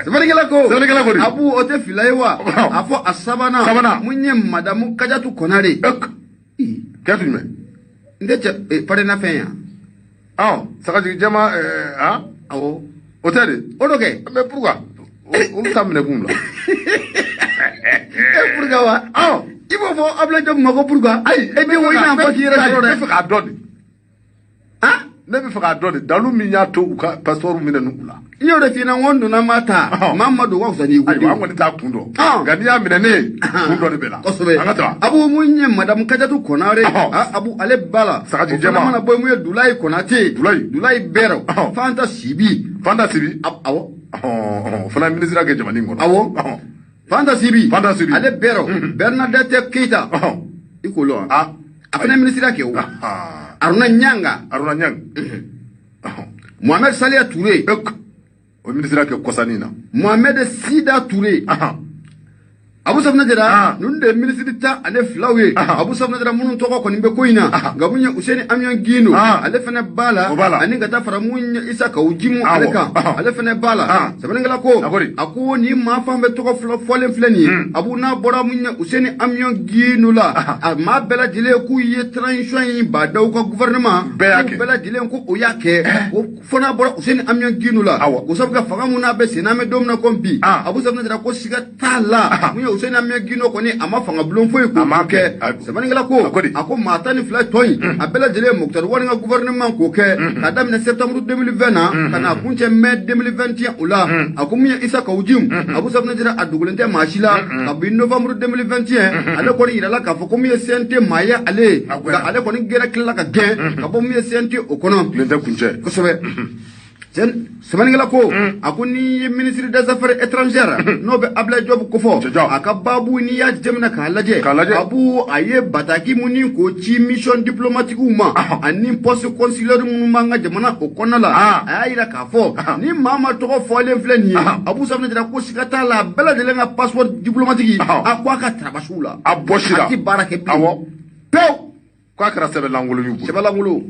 Sɛbɛnnikɛla ko. Sɛbɛnnikɛla ko di? Abu o tɛ fila ye wa? A fɔ a sabanan. Sabanan. Mun ye madamu Kajatu Konare. Kajatu jumɛn? N tɛ cɛ parena fɛn yan. Ɔ, sagajigi jɛma han? Awɔ. O tɛ de? O dɔ kɛ. Mais pourquoi? Olu ta minɛ kun la. E pourquoi wa? Ɔ. I b'o fɔ Abdoulaye Diop ma ko pourquoi? Ayi. E den ko i n'a fɔ k'i yɛrɛ sɔrɔ dɛ. Ne bɛ fɛ k'a dɔn de. Han? Ne bɛ fɛ k'a dɔn de dalu min y'a to u ka passeport minɛ u la. N y'o de f'i ɲɛna, n ko n donna ma ta. Maa ma don, o ka fisa n'i ko. Ayiwa, an kɔni t'a kun dɔn. Nka n'i y'a minɛ ne ye, kun dɔ de bɛ la. Kosɛbɛ. An ka taa. Abu mun ye madamu Kajatu Konare. Abu ale ba la. Sagajigi jɛma. O fana mana bɔ yen, mun ye Dulayi Konate. Dulayi. Dulayi Bɛrɛ. Fanta Sibi. Fanta Sibi. Awɔ. O fana ye minisiriya kɛ jamana in kɔnɔ. Awɔ. Fanta Sibi. Fanta Sibi. Ale Bɛrɛ. Bernadette Keita. I k'o lɔn wa? A fana ye minisiriya kɛ o. Aruna Ɲanga. Aruna Ɲanga. Mohamed Saliya Touré. O minisiriya kɛ kɔsannin na. Mohamed Sida Touré. Abu Safinɛ Jara ninnu de ye minisiri 12 ye. Abu Safinɛ Jara minnu tɔgɔ kɔni bɛ ko in na, nka mun ye Useni Amion Guindo, ale fana b'a la, ani ka taa fara mun ye Isa Kawu Jimu ale kan, ale fana b'a la. Sɛbɛnnikɛla ko a ko nin maa fan bɛɛ tɔgɔ fɔlen filɛ nin ye, Abu n'a bɔra mun ye Useni Amion Guindo la, a maa bɛɛ lajɛlen k'u ye transition in Ba Ndaw ka gouvernement bɛɛ lajɛlen ko o y'a kɛ, o fo n'a bɔra Useni Amion Guindo la, o sabu ka fanga mun n'a bɛ sen n'an bɛ don min na komi bi, Abu Safinɛ Jara ko siga t'a la mun ye Useni Amion Guindo kɔni a ma fanga bulon foyi k'o kɛ. Sɛbɛnnikɛla ko a ko maa 12 tɔ in a bɛɛ lajɛlen ye Moctar Ouane ka gouvernement k'o kɛ k'a daminɛ septembre 2020 na ka n'a kuncɛ mai 2021 o la. A ko mun ye Isa Kawu Jim, Abu Safinɛ Jara a dogolen tɛ maa si la, kabi novembre 2021 ale kɔni yirala k'a fɔ ko mun ye CNT maa ye ale ye, nka ale kɔni gɛrɛ tilala ka gɛn ka bɔ mun ye CNT o kɔnɔ. Tilen tɛ kuncɛ. Kosɛbɛ. Sɛbɛnnikɛla ko a ko n'i ye ministre des affaires étrangères n'o bɛ Abdoulaye Diop kofɔ, a ka baabu n'i y'a jateminɛ k'a lajɛ, Abu a ye bataki mun ni k'o ci mission diplomatique ma ani poste consulaire minnu b'an ka jamana o kɔnɔna la, a y'a yira k'a fɔ ni maa ma tɔgɔ fɔlen filɛ nin ye, Abu Safinɛ Jara ko siga t'a la a bɛɛ lajɛlen ka passeport diplomatique a ko a ka tarabasiw la, a bɔsira, a ti baara kɛ bilen. Awɔ, pewu. K'a kɛra sɛbɛn lankolon y'u bolo. Sɛbɛn lankolon.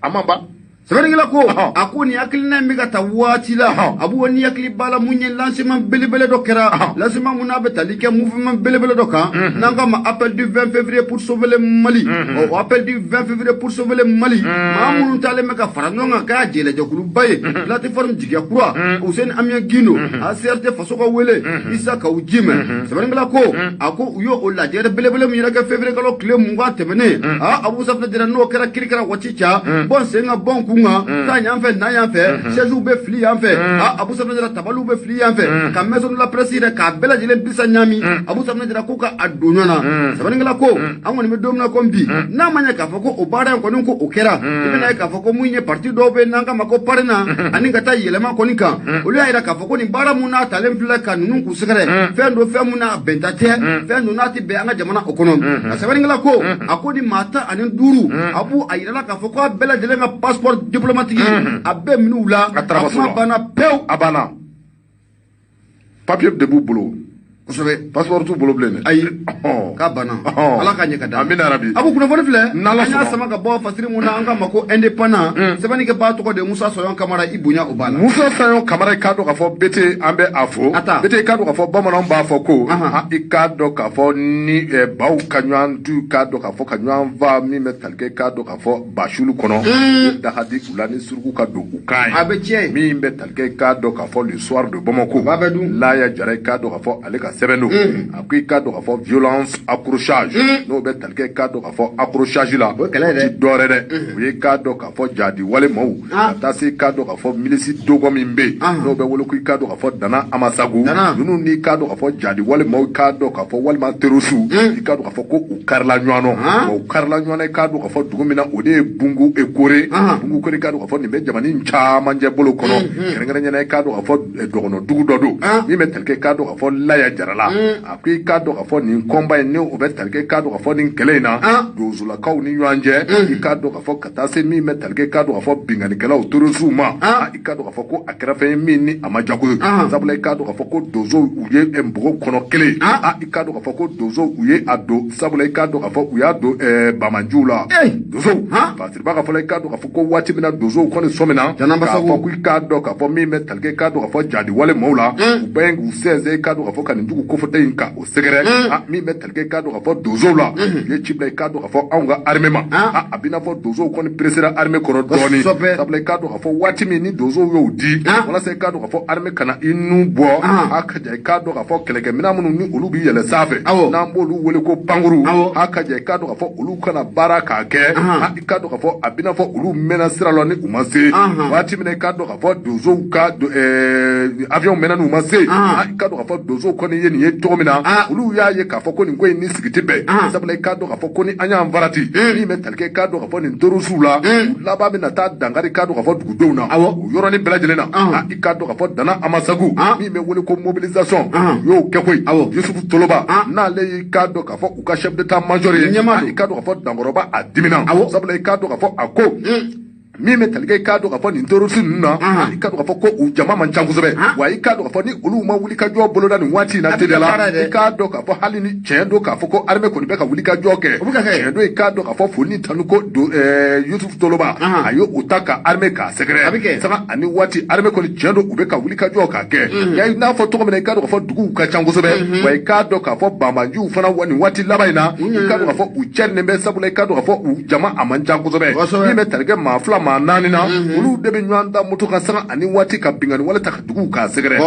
A ma ban. Sɛbɛnnikɛla ko a ko nin hakilina in bɛ ka ta waati la, Abu ni hakili b'a la mun ye lancement belebele dɔ kɛra, lancement mun n'a bɛ tali kɛ mouvement belebele dɔ kan n'an k'a ma appel du 20 février pour sauver le Mali. O appel du 20 février pour sauver le Mali, maa minnu taalen bɛ ka fara ɲɔgɔn kan k'a jɛlɛjɛkuluba ye, plateforme jigiya kura, Useni Amion Guindo, ACRT faso ka wele, Isa Kawu Jim. Sɛbɛnnikɛla ko a ko u y'o lajɛrɛ belebele min yɛrɛ kɛ février kalo tile 20 tɛmɛnen, Abu Safinɛ Jara n'o kɛra kirikara waati ca bɔn sen ka bɔn kun. kun kan taa yan fɛ na yan fɛ chaise bɛ fili yan fɛ Abu Safinɛ Jara tabaliw bɛ fili yan fɛ ka maison de la presse yɛrɛ k'a bɛɛ lajɛlen bisa ɲaami Abu Safinɛ Jara ko ka a don ɲɔgɔn na sɛbɛnnikɛla ko an kɔni bɛ don min na ko bi n'a ma ɲɛ k'a fɔ ko o baara in kɔni ko o kɛra i bɛna ye k'a fɔ ko mun ye parti dɔw bɛ n'an k'a ma ko PARENA ani ka taa yɛlɛma kɔni kan olu y'a yira k'a fɔ ko nin baara mun n'a talen filɛ ka ninnu k'u sɛgɛrɛ fɛn don fɛn mun n'a bɛnta tɛ fɛn don n'a tɛ bɛn an ka jamana o kɔnɔ a sɛbɛnnikɛla ko a ko ni maa 15 Abu a yirala k'a fɔ ko a bɛɛ lajɛlen ka passeport diplomatique a bɛɛ minɛ u la a kuma banna pewu a banna papier de b'u bolo kosɛbɛ passeport t'u bolo bilen dɛ ayi k'a banna ala ka ɲɛ ka da amina rabi Abu kunnafoni filɛ an y'a sama ka bɔ fasiri mun na an k'a ma ko indépendant sɛbɛnni kɛ baa tɔgɔ de Musa Sɔyɔn Kamara i bonya o b'a la Musa Sɔyɔn Kamara i k'a dɔn k'a fɔ BT an bɛ a fo BT i k'a dɔn k'a fɔ bamananw b'a fɔ ko i k'a dɔn k'a fɔ ni baw ka ɲɔgɔn du k'a dɔn k'a fɔ ka ɲɔgɔn fa min bɛ tali kɛ k'a dɔn k'a fɔ basulu kɔnɔ da ka di u la ni suruku ka don u kan ye a bɛ tiɲɛ min bɛ tali kɛ k'a dɔn k'a fɔ le soir de Bamako b'a bɛ dun Laya Jara i k'a dɔn k'a fɔ ale ka sɛbɛn don a ko i k'a dɔn k'a fɔ violence accrochage n'o bɛ tali kɛ k'a dɔn k'a fɔ accrochage la o ye kɛlɛ ye dɛ ti dɔwɛrɛ dɛ o ye k'a dɔn k'a fɔ jadi wale maaw ka taa se k'a dɔn k'a fɔ milisi dɔgɔ min bɛ yen n'o bɛ wele ko i k'a dɔn k'a fɔ Dana Amasagu ninnu ni k'a dɔn k'a fɔ jadi wale maaw k'a dɔn k'a fɔ walima terroriste i k'a dɔn k'a fɔ ko u karila ɲɔgɔn na u karila ɲɔgɔn na i k'a dɔn k'a fɔ dugu min na o de ye Bungu Ekore Bungu Kore i k'a dɔn k'a fɔ nin bɛ jamana in caman jɛ bolo kɔnɔ kɛrɛnkɛrɛnnenya i k'a dɔn k'a fɔ dɔgɔnɔ dugu dɔ don min bɛ tali kɛ k'a dɔn k'a fɔ Laya Jara la a ko i k'a dɔn k'a fɔ nin kɔnba in ni o bɛ tali kɛ k'a dɔn k'a fɔ nin kɛlɛ in na donsolakaw ni ɲɔgɔn cɛ i k'a dɔn k'a fɔ ka taa se min bɛ tali kɛ k'a dɔn k'a fɔ binkannikɛlaw terroristew ma i k'a dɔn k'a fɔ ko a kɛra fɛn ye min ni a ma jago ye sabula i k'a dɔn k'a fɔ ko donsow u ye npogo kɔnɔ kelen i k'a dɔn k'a fɔ ko donsow u ye a don sabula i k'a dɔn k'a fɔ u y'a don bamanjiw la donsow Fasiriba ka fɔ la i k'a dɔn k'a fɔ ko waati min na donsow kɔni sɔmina k'a fɔ ko i k'a dɔn k'a fɔ min bɛ tali kɛ k'a dɔn k'a fɔ jadi wale maaw la u bɛ k'u sɛnsɛn i k'a dɔn k'a fɔ ka nin dugu kofɔta in ka o sɛgɛrɛ min bɛ tali kɛ k'a dɔn k'a fɔ donsow la u ye ci bila i k'a dɔn k'a fɔ anw ka armée ma a b'i n'a fɔ donsow kɔni presséra armée kɔrɔ dɔɔnin sabula i k'a dɔn k'a fɔ waati min ni donsow y'o di walasa i k'a dɔn k'a fɔ armée kana i nun bɔ a ka ja i k'a dɔn k'a fɔ kɛlɛkɛminɛn minnu ni olu bɛ yɛlɛ sanfɛ n'an b'olu wele ko pankuru a ka ja i k'a dɔn k'a fɔ olu kana baara k'a kɛ i k'a dɔn k'a fɔ a b'i n'a fɔ olu mɛnna sira la ni u ma se waati min na i k'a dɔn k'a fɔ donsow ka avion mɛnna n'u ma se i k'a dɔn k'a fɔ donsow kɔni ye nin ye cogo min na olu y'a ye k'a fɔ ko nin ko in ni sigi tɛ bɛn sabula i k'a dɔn k'a fɔ ko ni an y'an farati min bɛ tali kɛ i k'a dɔn k'a fɔ nin terroristew la u laban bɛna taa dankari k'a dɔn k'a fɔ dugudenw na o yɔrɔnin bɛɛ lajɛlen na i k'a dɔn k'a fɔ Dana Amasagu min bɛ wele ko mobilisation u y'o kɛ koyi Yusufu Toloba n'ale y'i k'a dɔn k'a fɔ u ka chef d'état major ye i k'a dɔn k'a fɔ Dankɔrɔba a dimina sabula i k'a dɔn k'a fɔ a ko min bɛ tali kɛ i k'a dɔn k'a fɔ nin terroriste ninnu na i k'a dɔn k'a fɔ ko u jama man ca kosɛbɛ wa i k'a dɔn k'a fɔ ni olu ma wuli ka jɔ boloda nin waati in na teliya la i k'a dɔn k'a fɔ hali ni tiɲɛ don k'a fɔ ko armée kɔni bɛ ka wuli ka jɔ kɛ tiɲɛ don i k'a dɔn k'a fɔ foli ni tanu ko Yusufu Toloba a ye o ta ka armée k'a sɛgɛrɛ sanga ani waati armée kɔni tiɲɛ don u bɛ ka wuli ka jɔ k'a kɛ i n'a fɔ cogo min na i k'a dɔn k'a fɔ duguw ka ca kosɛbɛ wa i k'a dɔn k'a fɔ banbaanciw fana nin waati laban in na i k'a dɔn k'a fɔ u cɛrilen bɛ sabula i k'a dɔn k'a fɔ u jama a man ca kosɛbɛ min bɛ tali kɛ maa fila maa naani na olu de bɛ ɲɔgɔn da moto kan sanga ani waati ka binkanni wale ta ka duguw k'a sɛgɛrɛ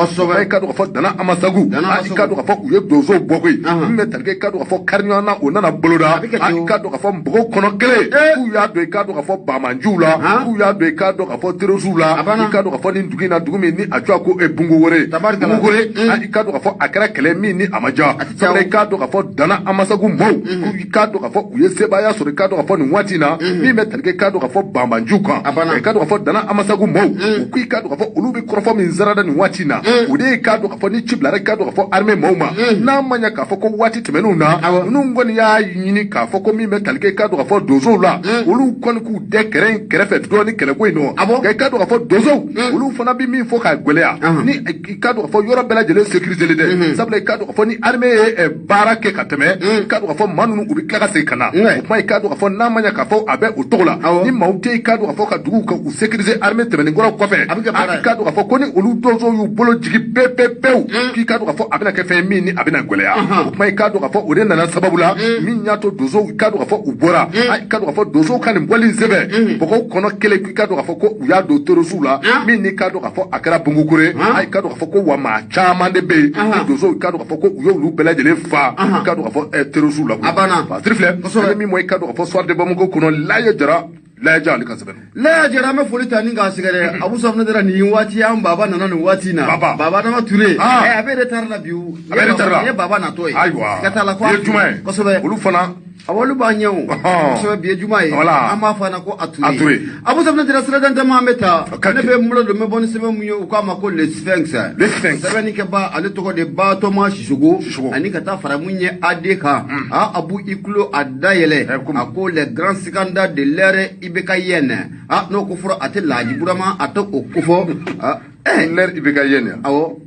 i k'a dɔn k'a fɔ Dana Amasagu i k'a dɔn k'a fɔ u ye donsow bɔ koyi min bɛ tali kɛ i k'a dɔn k'a fɔ kari ɲɔgɔn na o nana boloda i k'a dɔn k'a fɔ npogo kɔnɔ kelen k'u y'a don i k'a dɔn k'a fɔ bamanjiw la k'u y'a don i k'a dɔn k'a fɔ terroristew la i k'a dɔn k'a fɔ nin dugu in na dugu min ni a tɔgɔ ko Bungu Wore Bungu Kore i k'a dɔn k'a fɔ a kɛra kɛlɛ min ni a ma diya sabula i k'a dɔn k'a fɔ Dana Amasagu maaw i k'a dɔn k'a fɔ u ye sebaaya sɔrɔ i k'a dɔn k'a fɔ nin waati in na min bɛ tali kɛ i k'a dɔn k'a fɔ banbanjiw kan i k'a dɔn k'a fɔ Dana Amasagu maaw u ko i k'a dɔn k'a fɔ olu bɛ kɔrɔfɔ min sarada nin waati in na o de ye k'a dɔn k'a fɔ ni ci bilara i k'a dɔn k'a fɔ armée maaw ma n'a ma ɲɛ k'a fɔ ko waati tɛmɛnenw na ninnu kɔni y'a ɲini k'a fɔ ko min bɛ tali kɛ i k'a dɔn k'a fɔ donsow la olu kɔni k'u dɛ kɛrɛ in kɛrɛfɛ dɔɔni kɛlɛko in nɔ nka i k'a dɔn k'a fɔ donsow olu fana bɛ min fɔ k'a gɛlɛya ni i k'a dɔn k'a fɔ yɔrɔ bɛɛ lajɛlen sécurisé dɛ sabula i k'a dɔn k'a fɔ ni armée ye baara kɛ ka tɛmɛ i k'a dɔn k'a fɔ maa ninnu u bɛ tila ka segin ka na o kuma i k'a dɔn k'a fɔ n'a ma ɲɛ k'a fɔ a bɛ o cogo la ni maaw tɛ i k'a dɔn k'a fɔ ka duguw ka u sécuriser armée tɛmɛnen kɔrɔ kɔfɛ i k'a dɔn k'a fɔ ko ni olu donsow y'u bolo jigin pewu pewu pewu k'i k'a dɔn k'a fɔ a bɛna kɛ fɛn ye min ni a bɛna gɛlɛya o kuma i k'a dɔn k'a fɔ o de nana sababu la min y'a to donsow i k'a dɔn k'a fɔ u bɔra i k'a dɔn k'a fɔ donsow ka nin bɔli in sɛbɛn bɔgɔw kɔnɔ kelen k'i k'a dɔn k'a fɔ ko u y'a don terroristew la min n'i k'a dɔn k'a fɔ a kɛra Bungu Kore i k'a dɔn k'a fɔ ko wa maa caman de bɛ yen ni donsow i k'a dɔn k'a fɔ ko u y'olu bɛɛ lajɛlen fa i k'a dɔn k'a fɔ terroristew la. A banna. Fasiri filɛ. Kosɛbɛ. Min mɔ i k'a dɔn k'a fɔ soir de Bamako kɔnɔ Laye Jara. Laya ale ka sɛbɛn. Laya Jara, an bɛ foli ta ni k'a sɛgɛrɛ. Abu Safunɛ Jara, nin waati an baba nana nin waati in na. Baba. Baba Adama Ture. Ah. A bɛ retard la bi o. A bɛ retard la. Nin ye baba natɔ ye. Ayiwa. Siga t'a la ko Bi ye juma ye. Kosɛbɛ. Olu fana. Awɔ, olu b'a ɲɛ o. Kosɛbɛ, bi ye juma ye. Voilà. An b'a fɔ a ɲɛna ko a Ture. A Ture. Abu Safunɛ Jara, sira jan caman an bɛ taa. Ka Ne bɛ n bolo don, n bɛ bɔ ni sɛbɛn mun ye, u k'a ma ko Le Sphinx. Le Sphinx. Sɛbɛnnikɛba, ale tɔgɔ de Batɔma Sisoko. Sisoko. Ani ka taa fara mun ye AD kan. Ah, Abu, i tulo a dayɛlɛ. Eh, komi. A ko les grands scandales de l'ère IBKienne. Ah, n'o ko fɔra, a tɛ Laji Burama, a tɛ o kofɔ. Ah, L'ère IBKienne yan. Awɔ.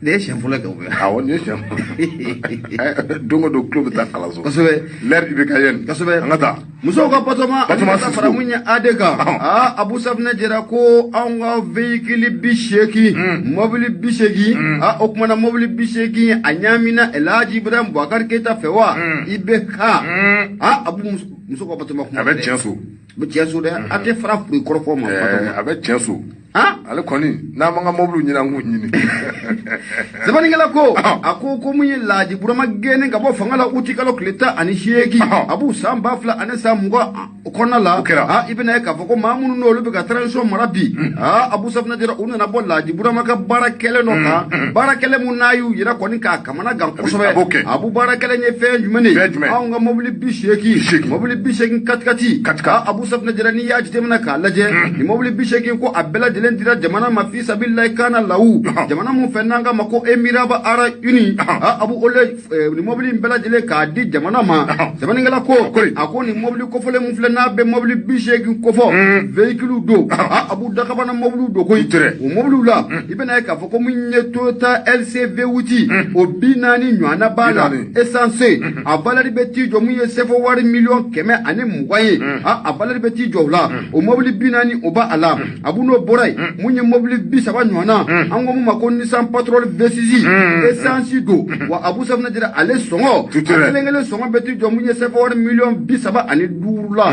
Nin ye siɲɛ fɔlɔ kɛ o bɛ. Awɔ, nin ye siɲɛ don o don tulo bɛ taa kalanso. Kosɛbɛ. L'ère IBKienne. Kosɛbɛ. An ka taa. Musow ka Batɔma, ani Batɔma ka taa fara Sisoko. mun ye AD kan. Aa, Abu Safunɛ Jara ko anw ka véhicule 80, mɔbili 80. Aa, o kumana mɔbili 80 a ɲaamina El Hadji Ibrahim Boubacar Keita fɛ wa IBK. Aa, Abu, muso ka Batɔma kuma A bɛ dɛ. tiɲɛ so. A bɛ tiɲɛ so dɛ, a tɛ fara furu kɔrɔfɔ ma Batɔma. A bɛ tiɲɛ so. Han. Ale kɔni, n'an m'an ka mɔbiliw ɲini, an k'u ɲini. Sɛbɛnnikɛla ko, a ko ko mun ye Laji Burama gɛnnen ka bɔ fanga la uti kalo tile 18, a b'u san 2020 kɔnɔna la. O kɛra. A i bɛna ye k'a fɔ ko maa minnu n'olu bɛ ka transition mara bi, aa, Abu Safunɛ Jara, u nana bɔ Laji Burama ka baara kɛlɛ dɔ kan, baara kɛlɛ mun n'a y'u yɛrɛ kɔni k'a kamana gan kosɛbɛ. A b'o kɛ. Abu, baara kɛlɛ ye fɛn jumɛn de ye? Fɛn jumɛn? Anw ka mobili 80, 80. mobili 80 katikati. Katikati. Aa, Abu Safunɛ Jara, n'i y'a jateminɛ k'a lajɛ, nin mobili 80 ko a bɛɛ lajɛlen dira jamana ma fi sabililahi kana lawu, jamana mun fɛ n'an k'a ma ko Émirats arabes unis. Aa, Abu, ole nin mobili in bɛɛ lajɛlen k'a di jamana ma. Sɛbɛnnikɛla ko, Kori. a ko nin mobili kofɔlen mun filɛ, n'a bɛ mobili 80 kofɔ, véhicule don. Aa, Abu, dakabana mobiliw don koyi. Tɛrɛ. O mobiliw la, i bɛna ye k'a fɔ ko mun ye Toyota LCV 8, o 40 ɲɔgɔnna b'a la. 40. Essence, a valeur bɛ t'i jɔ mun ye CFA wari 120 miliyɔn ye. A valeur bɛ t'i jɔ o la, o mobili 40, o b'a a la. Abu, n'o bɔra yen, mun ye mobili 30 ɲɔgɔnna, an ko mun ma ko Nissan Patrol V6, essence don wa. Abu Safunɛ Jara, ale sɔngɔ, Tout a kelen kelen sɔngɔ bɛ t'i jɔ mun ye CFA wari 35 miliyɔn la.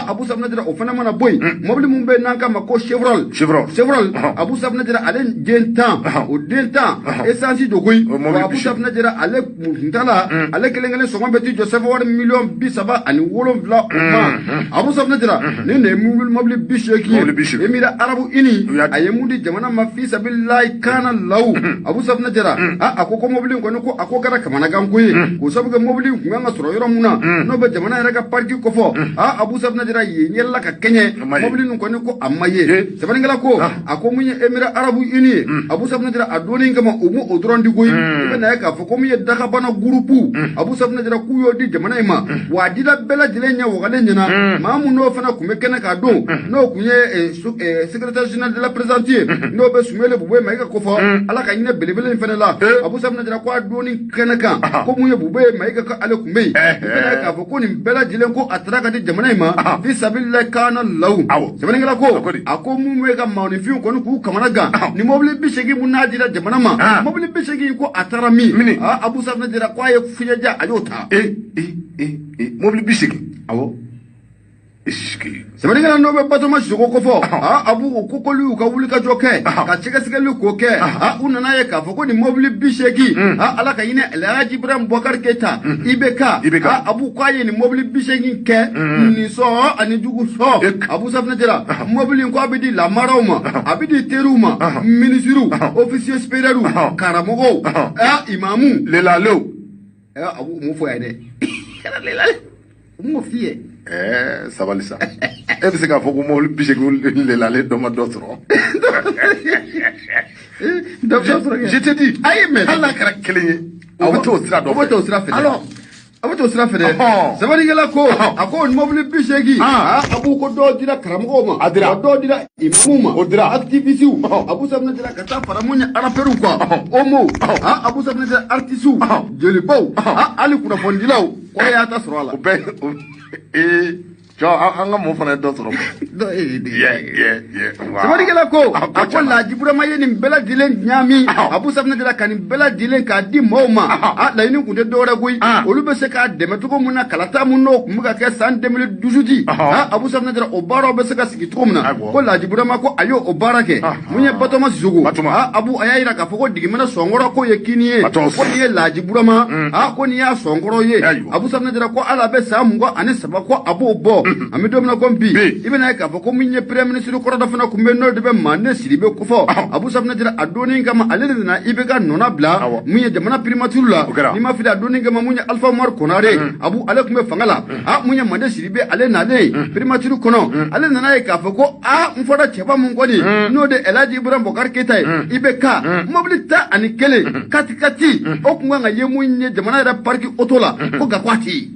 Abu Safunɛ Jara, o fana mana bɔ yen, mobili mun bɛ yen n'an k'a ma ko Chevrolet. Chevrolet. Chevrolet. Abu Safunɛ Jara, ale den 10, o den 10, essence don koyi. O mobili Wa Abu 80. Safunɛ Jara, ale kuntala, ale kelen kelen sɔngɔ bɛ t'i jɔ CFA wari 37 miliyɔn o ma. Abu Safunɛ Jara, nin de ye mobili 80 Mobili 80. ye Émirats arabes unis. U y'a A ye mun di jamana ma fi sabililahi kana lawu. Abu Safunɛ Jara, a ko ko mobili in kɔni, ko a ko kɛra kamanagan ko ye, k'o sabu kɛ mobili in kun kan ka sɔrɔ yɔrɔ mun na, n'o bɛ jamana yɛrɛ ka parc kofɔ. A Abu Safunɛ Jara, yen yɛlɛla ka kɛɲɛ A ma ye. mobili nin kɔni, ko a ma ye. Ye. Sɛbɛnnikɛla ko, a ko mun ye Émirats arabes unis ye, Abu Safunɛ Jara, a donni kama, u m'o o dɔrɔn di koyi. I bɛna ye k'a fɔ ko mun ye dakabana groupe, Abu Safunɛ Jara, k'u y'o di jamana in ma, wa a dila bɛɛ lajɛlen ɲɛ wagalen ɲɛna. Maa mun n'o fana kun bɛ kɛnɛ k'a don, n'o kun ye secrétaire général de la présidence ye, n'o bɛ Soumeylou Boubèye Maïga kofɔ, Ala ka hinɛ belebele in fana la. Abu Safunɛ Jara ko a donni kɛnɛ kan, ko mun ye Boubèye Maïga ka ale kun bɛ yen. I bɛna ye k'a fɔ ko nin bɛɛ lajɛlen, ko a taara ka di jamana in ma fi sabililahi kana lawu. Sɛbɛnnikɛla ko, A ko di? a ko mun bɛ ka maaninfinw kɔni k'u kamana gan, ni mobili 80 mun n'a dira jamana ma, mobili 80 ko a taara min? Mini. Ah, Abu Safunɛ Jara ko a ye fiɲɛja, a y'o ta. E e e e, mobili 80? Awɔ. Esike. Sɛbɛnnikɛla, n'o bɛ Batoma Sisoko kofɔ. Aa, Abu, u ko k'olu y'u ka wulikajɔ kɛ ka sɛgɛsɛgɛli k'o kɛ. Aa, u nana ye k'a fɔ ko nin mobili 80, aa, Ala ka hinɛ El Hadji Ibrahim Boubacar Keita, IBK. IBK. Aa, Abu, k'a ye nin mobili 80 kɛ nin sɔn ani jugu sɔn. Abu Safunɛ Jara, mobili in ko a bɛ di lamaraw ma, a bɛ di teriw ma, minisiriw, officier supérieur, karamɔgɔw, aa, imamu. Lelalew. Ɛ, Abu, mun fɔ yan dɛ? Lelale, mun m'o f'i ye? Ɛɛ, sabali sa, e bɛ se k'a fɔ ko mobili 80 lelalen dɔ ma dɔ sɔrɔ? Dɔ bɛ sɔrɔ kɛ. Je te dis. Ayi, mais hali n'a kɛra kelen ye, o bɛ t'o sira dɔ O bɛ t'o sira fɛ dɛ. Alors. A bɛ t'o sira fɛ dɛ. Sɛbɛnnikɛla ko, a ko mobili 80, a b'u ko dɔw dira karamɔgɔw ma, A dira. wa dɔw dira imamuw ma, O dira. activistes. Abu Safunɛ Jara, ka taa fara mun ye rappeurs kan, homo, Abu Safunɛ Jara, artistes, jelibaw, hali kunnafonidilaw, ko y'a ta sɔrɔ a la. O bɛɛ ee. Cɔ, an ka mɔɔ fana ye dɔ sɔrɔ. Sɛbɛnnikɛla ko a ko Laji Burama ye nin bɛɛ lajɛlen ɲaami Abu Safinɛ Jara ka nin bɛɛ lajɛlen k'a di maaw ma. A laɲini tun tɛ dɔwɛrɛ koyi, olu bɛ se k'a dɛmɛ cogo min na kalata min n'o tun bɛ ka kɛ san 2018, Abu Safinɛ Jara, o baaraw bɛ se ka sigi cogo min na. Ko Laji Burama ko a y'o o baara kɛ. Mun ye Batoma Sisoko, Abu, a y'a yira k'a fɔ ko digimɛnɛ sɔnkɔrɔ k'o ye kini ye, ko nin ye Laji Burama, ko nin y'a sɔnkɔrɔ ye. Abu Safinɛ Jara ko hali a bɛ san 23, ko a b'o bɔ. An bɛ don min na ko bi, i bɛna ye k'a fɔ ko min ye premier ministre kɔrɔ dɔ fana tun bɛ, n'o de bɛ Mande Sidibe kofɔ. Abu Safinɛ Jara, a donni kama, ale de nana IBK nɔna bila mun ye jamana primature la. N'i ma fili, a donni kama, mun ye Alpha Umaru Konare, Abu, ale tun bɛ fanga la. Mun ye Mande Sidibe, ale nalen primature kɔnɔ, ale nana ye k'a fɔ ko n fɔra cɛba mun kɔni, n'o de El Hadji Ibrahim Boubacar Keita ye, IBK mobili 11 kati kati, o tun kan ka ye mun ye jamana yɛrɛ parc auto la, ko nka ko a tɛ yen.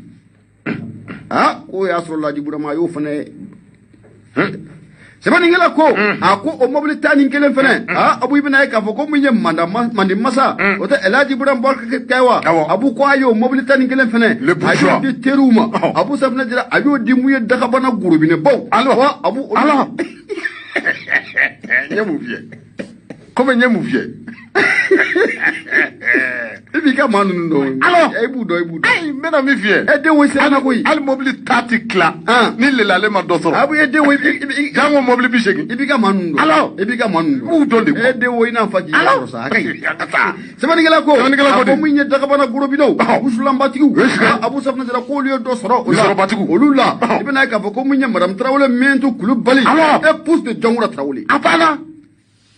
K'o y'a sɔrɔ Laji Burama a y'o fana. Sɛbɛnnikɛla ko a ko o mobili 11 fɛnɛ, Abu, i bɛna ye k'a fɔ ko mun ye mande masa, o tɛ El Hadji Ibrahim Boubacar Keita wa? Abu ko a y'o mobili 11 fɛnɛ, a y'o di teriw ma. Abu Safinɛ Jara, a y'o di mun ye dagabana gorobinɛbaw. Abu, ala n ye mun f'i ye? Komi n ye mun f'i ye? I b'i ka maa ninnu dɔn. Alors, i b'u dɔn, i b'u dɔn. Ayi, n bɛna min f'i ye. E den wo siranna koyi. Hali mobili ta ti tila ni lelale ma dɔ sɔrɔ. Abu, e den wo, i jango mobili 80. I b'i ka maa ninnu dɔn. Alors, i b'i ka maa ninnu dɔn. I b'u dɔn de. E den wo, i n'a fa k'i sɔrɔ sa, a ka ɲi. An ka taa. Sɛbɛnnikɛla ko Sɛbɛnnikɛla ko a ko min ye dagabana gorobinɛw, wusulanbatigiw, Abu Safinɛ Jara k'olu ye dɔ sɔrɔ o la. Sɔrɔbatigiw. Olu la, i bɛna ye k'a fɔ ko min ye Madame Tarawele Mintu Kulubali, épouse de Jɔnkura Tarawele. A banna.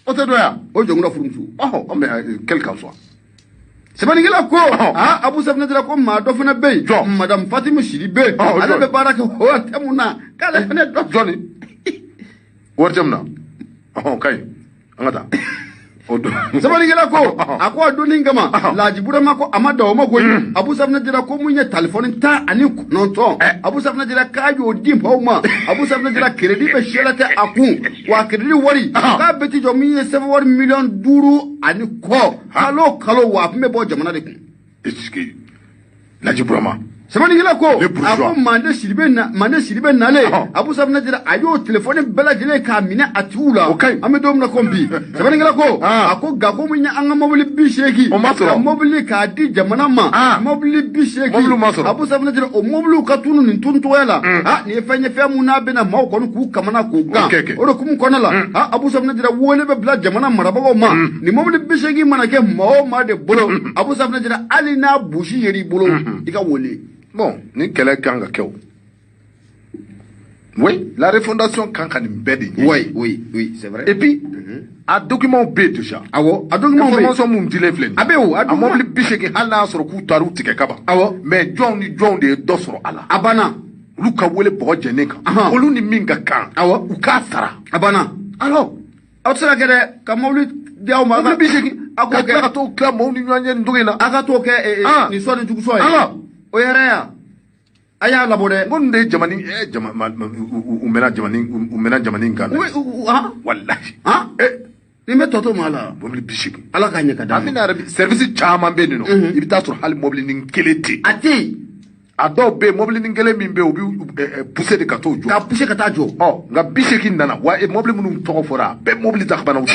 O tɛ dɔ yan. O Jɔnkura furumuso. Ɔhɔ, mais quel qu'en soit. Sɛbɛnnikɛla ko Abu Safinɛ Jara ko maa dɔ fana bɛ yen. Jɔn? Madame Fatimu Sidibe, ale bɛ baara kɛ ORTM na, k'ale fana dɔ. Jɔnni? ORTM na? Ɔhɔn, ka ɲi. An ka taa. Sɛbɛnnikɛla ko a ko a donni kama, Laji Burama ko a ma dan o ma koyi. Abu Safinɛ Jara ko mun ye telefɔni 19, Abu Safinɛ Jara k'a y'o di maaw ma. Abu Safinɛ Jara, crédit bɛ siyɛlɛ tɛ a kun wa, crédit wari k'a bɛ ti jɔ min ye sɛbɛn wari miliyɔn 5 ani kɔ kalo o kalo, wa a tun bɛ bɔ jamana de kun. Laji Burama. Sɛbɛnnikɛla ko a ko Mande Sidibe na, Mande Sidibe nalen, Abu Safinɛ Jara a y'o telefɔni bɛɛ lajɛlen k'a minɛ a tigiw la. An bɛ don min na komi bi, sɛbɛnnikɛla ko a ko nka ko mun ye an ka mobili 80, O ma sɔrɔ. Ka mobili k'a di jamana ma, mobili 80, Mobili ma sɔrɔ. Abu Safinɛ Jara, o mobiliw ka tunu nin tunu cogoya la, nin ye fɛn ye, fɛn mun n'a bɛna maaw kɔni k'u kamana k'u gan. O de hukumu kɔnɔna la, Abu Safinɛ Jara, wele bɛ bila jamana marabagaw ma, nin mobili 80 mana kɛ maa o maa de bolo, Abu Safinɛ Jara, hali n'a busi yer'i bolo, i ka wele. Bon, ni kɛlɛ kan ka kɛ o. Oui, la refondation kan ka nin bɛɛ de ɲɛ. Oui, oui, oui, c'est vrai. Et puis, a document bɛ yen déjà. Awɔ, a document bɛ yen. Information mun dilen filɛ nin ye. A bɛ yen o, a A document. mobili 80, hali n'a y'a sɔrɔ k'u taar'u tigɛ ka ban. Mais jɔnw ni jɔnw de ye dɔ sɔrɔ a la? A banna. Olu ka wele bɔgɔ jɛnen kan. Olu ni min ka kan. U k'a sara. A banna. Alors, aw tɛ se ka kɛ dɛ, ka mobili di aw ma. Mobili 80. A k'o Ka tila kɛ ka t'o tila maaw ni ɲɔgɔn cɛ nin cogo in na. A ka t'o kɛ nin sɔn ni jugu sɔn ye. O yɛrɛ ya. A y'a labɔ dɛ. N ko nin de ye jamani jama u mɛnna jamani, u mɛnna jamani kan dɛ. Walahi. Nin bɛ tɔ to maa la. Mobili 80. Ala k'a ɲɛ ka d'a ma. Amina yarabi, service caman bɛ yen nɔ. I bɛ taa sɔrɔ hali mobili ni kelen tɛ yen. A tɛ yen. A dɔw bɛ yen, mobili ni kelen min bɛ yen, u bɛ pousser de ka t'o jɔ. Ka pousser ka taa jɔ. Ɔ nka 80 nana wa, mobili minnu tɔgɔ fɔra, a bɛɛ mobili dakabanaw.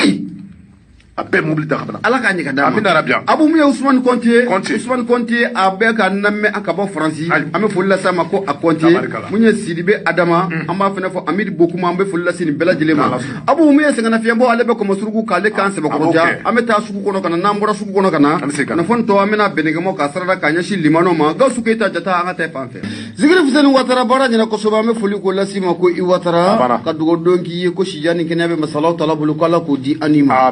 A bɛɛ mobili dakabana. Ala k'a ɲɛ ka d'a ma. Amina yarabi. Abu, mun ye Ousmane Konte. Konte. Ousmane Konte, a bɛ ka lamɛn an ka bɔ Faransi. An bɛ foli lase a ma ko a Konte. Tabarikala. Mun ye Sidibe Adama, an b'a fana fɔ Amidi Bokuma, an bɛ foli lase nin bɛɛ lajɛlen ma. Abu, mun ye sɛgɛnnafiɲɛbɔ, ale bɛ Kɔmɔsuruku k'ale kan sɛbɛkɔrɔ ja. An bɛ taa sugu kɔnɔ ka na, n'an bɔra sugu kɔnɔ ka na. An bɛ segin ka na. Kunnafoni tɔ, an bɛna Bɛnɛkɛmɔ ka sarada k'a ɲɛsin Limanaw ma. Gawusu Keyita Jata, an ka taa fan fɛ. Zikiri Fuseni Watara, baara ɲɛna kosɛbɛ, an bɛ foli k'o lase ma ko i Watara. Ka dugawu don k'i ye ko sijan ni kɛnɛya bɛ masalaw tala bolo, ko Ala k'o di an ni ma.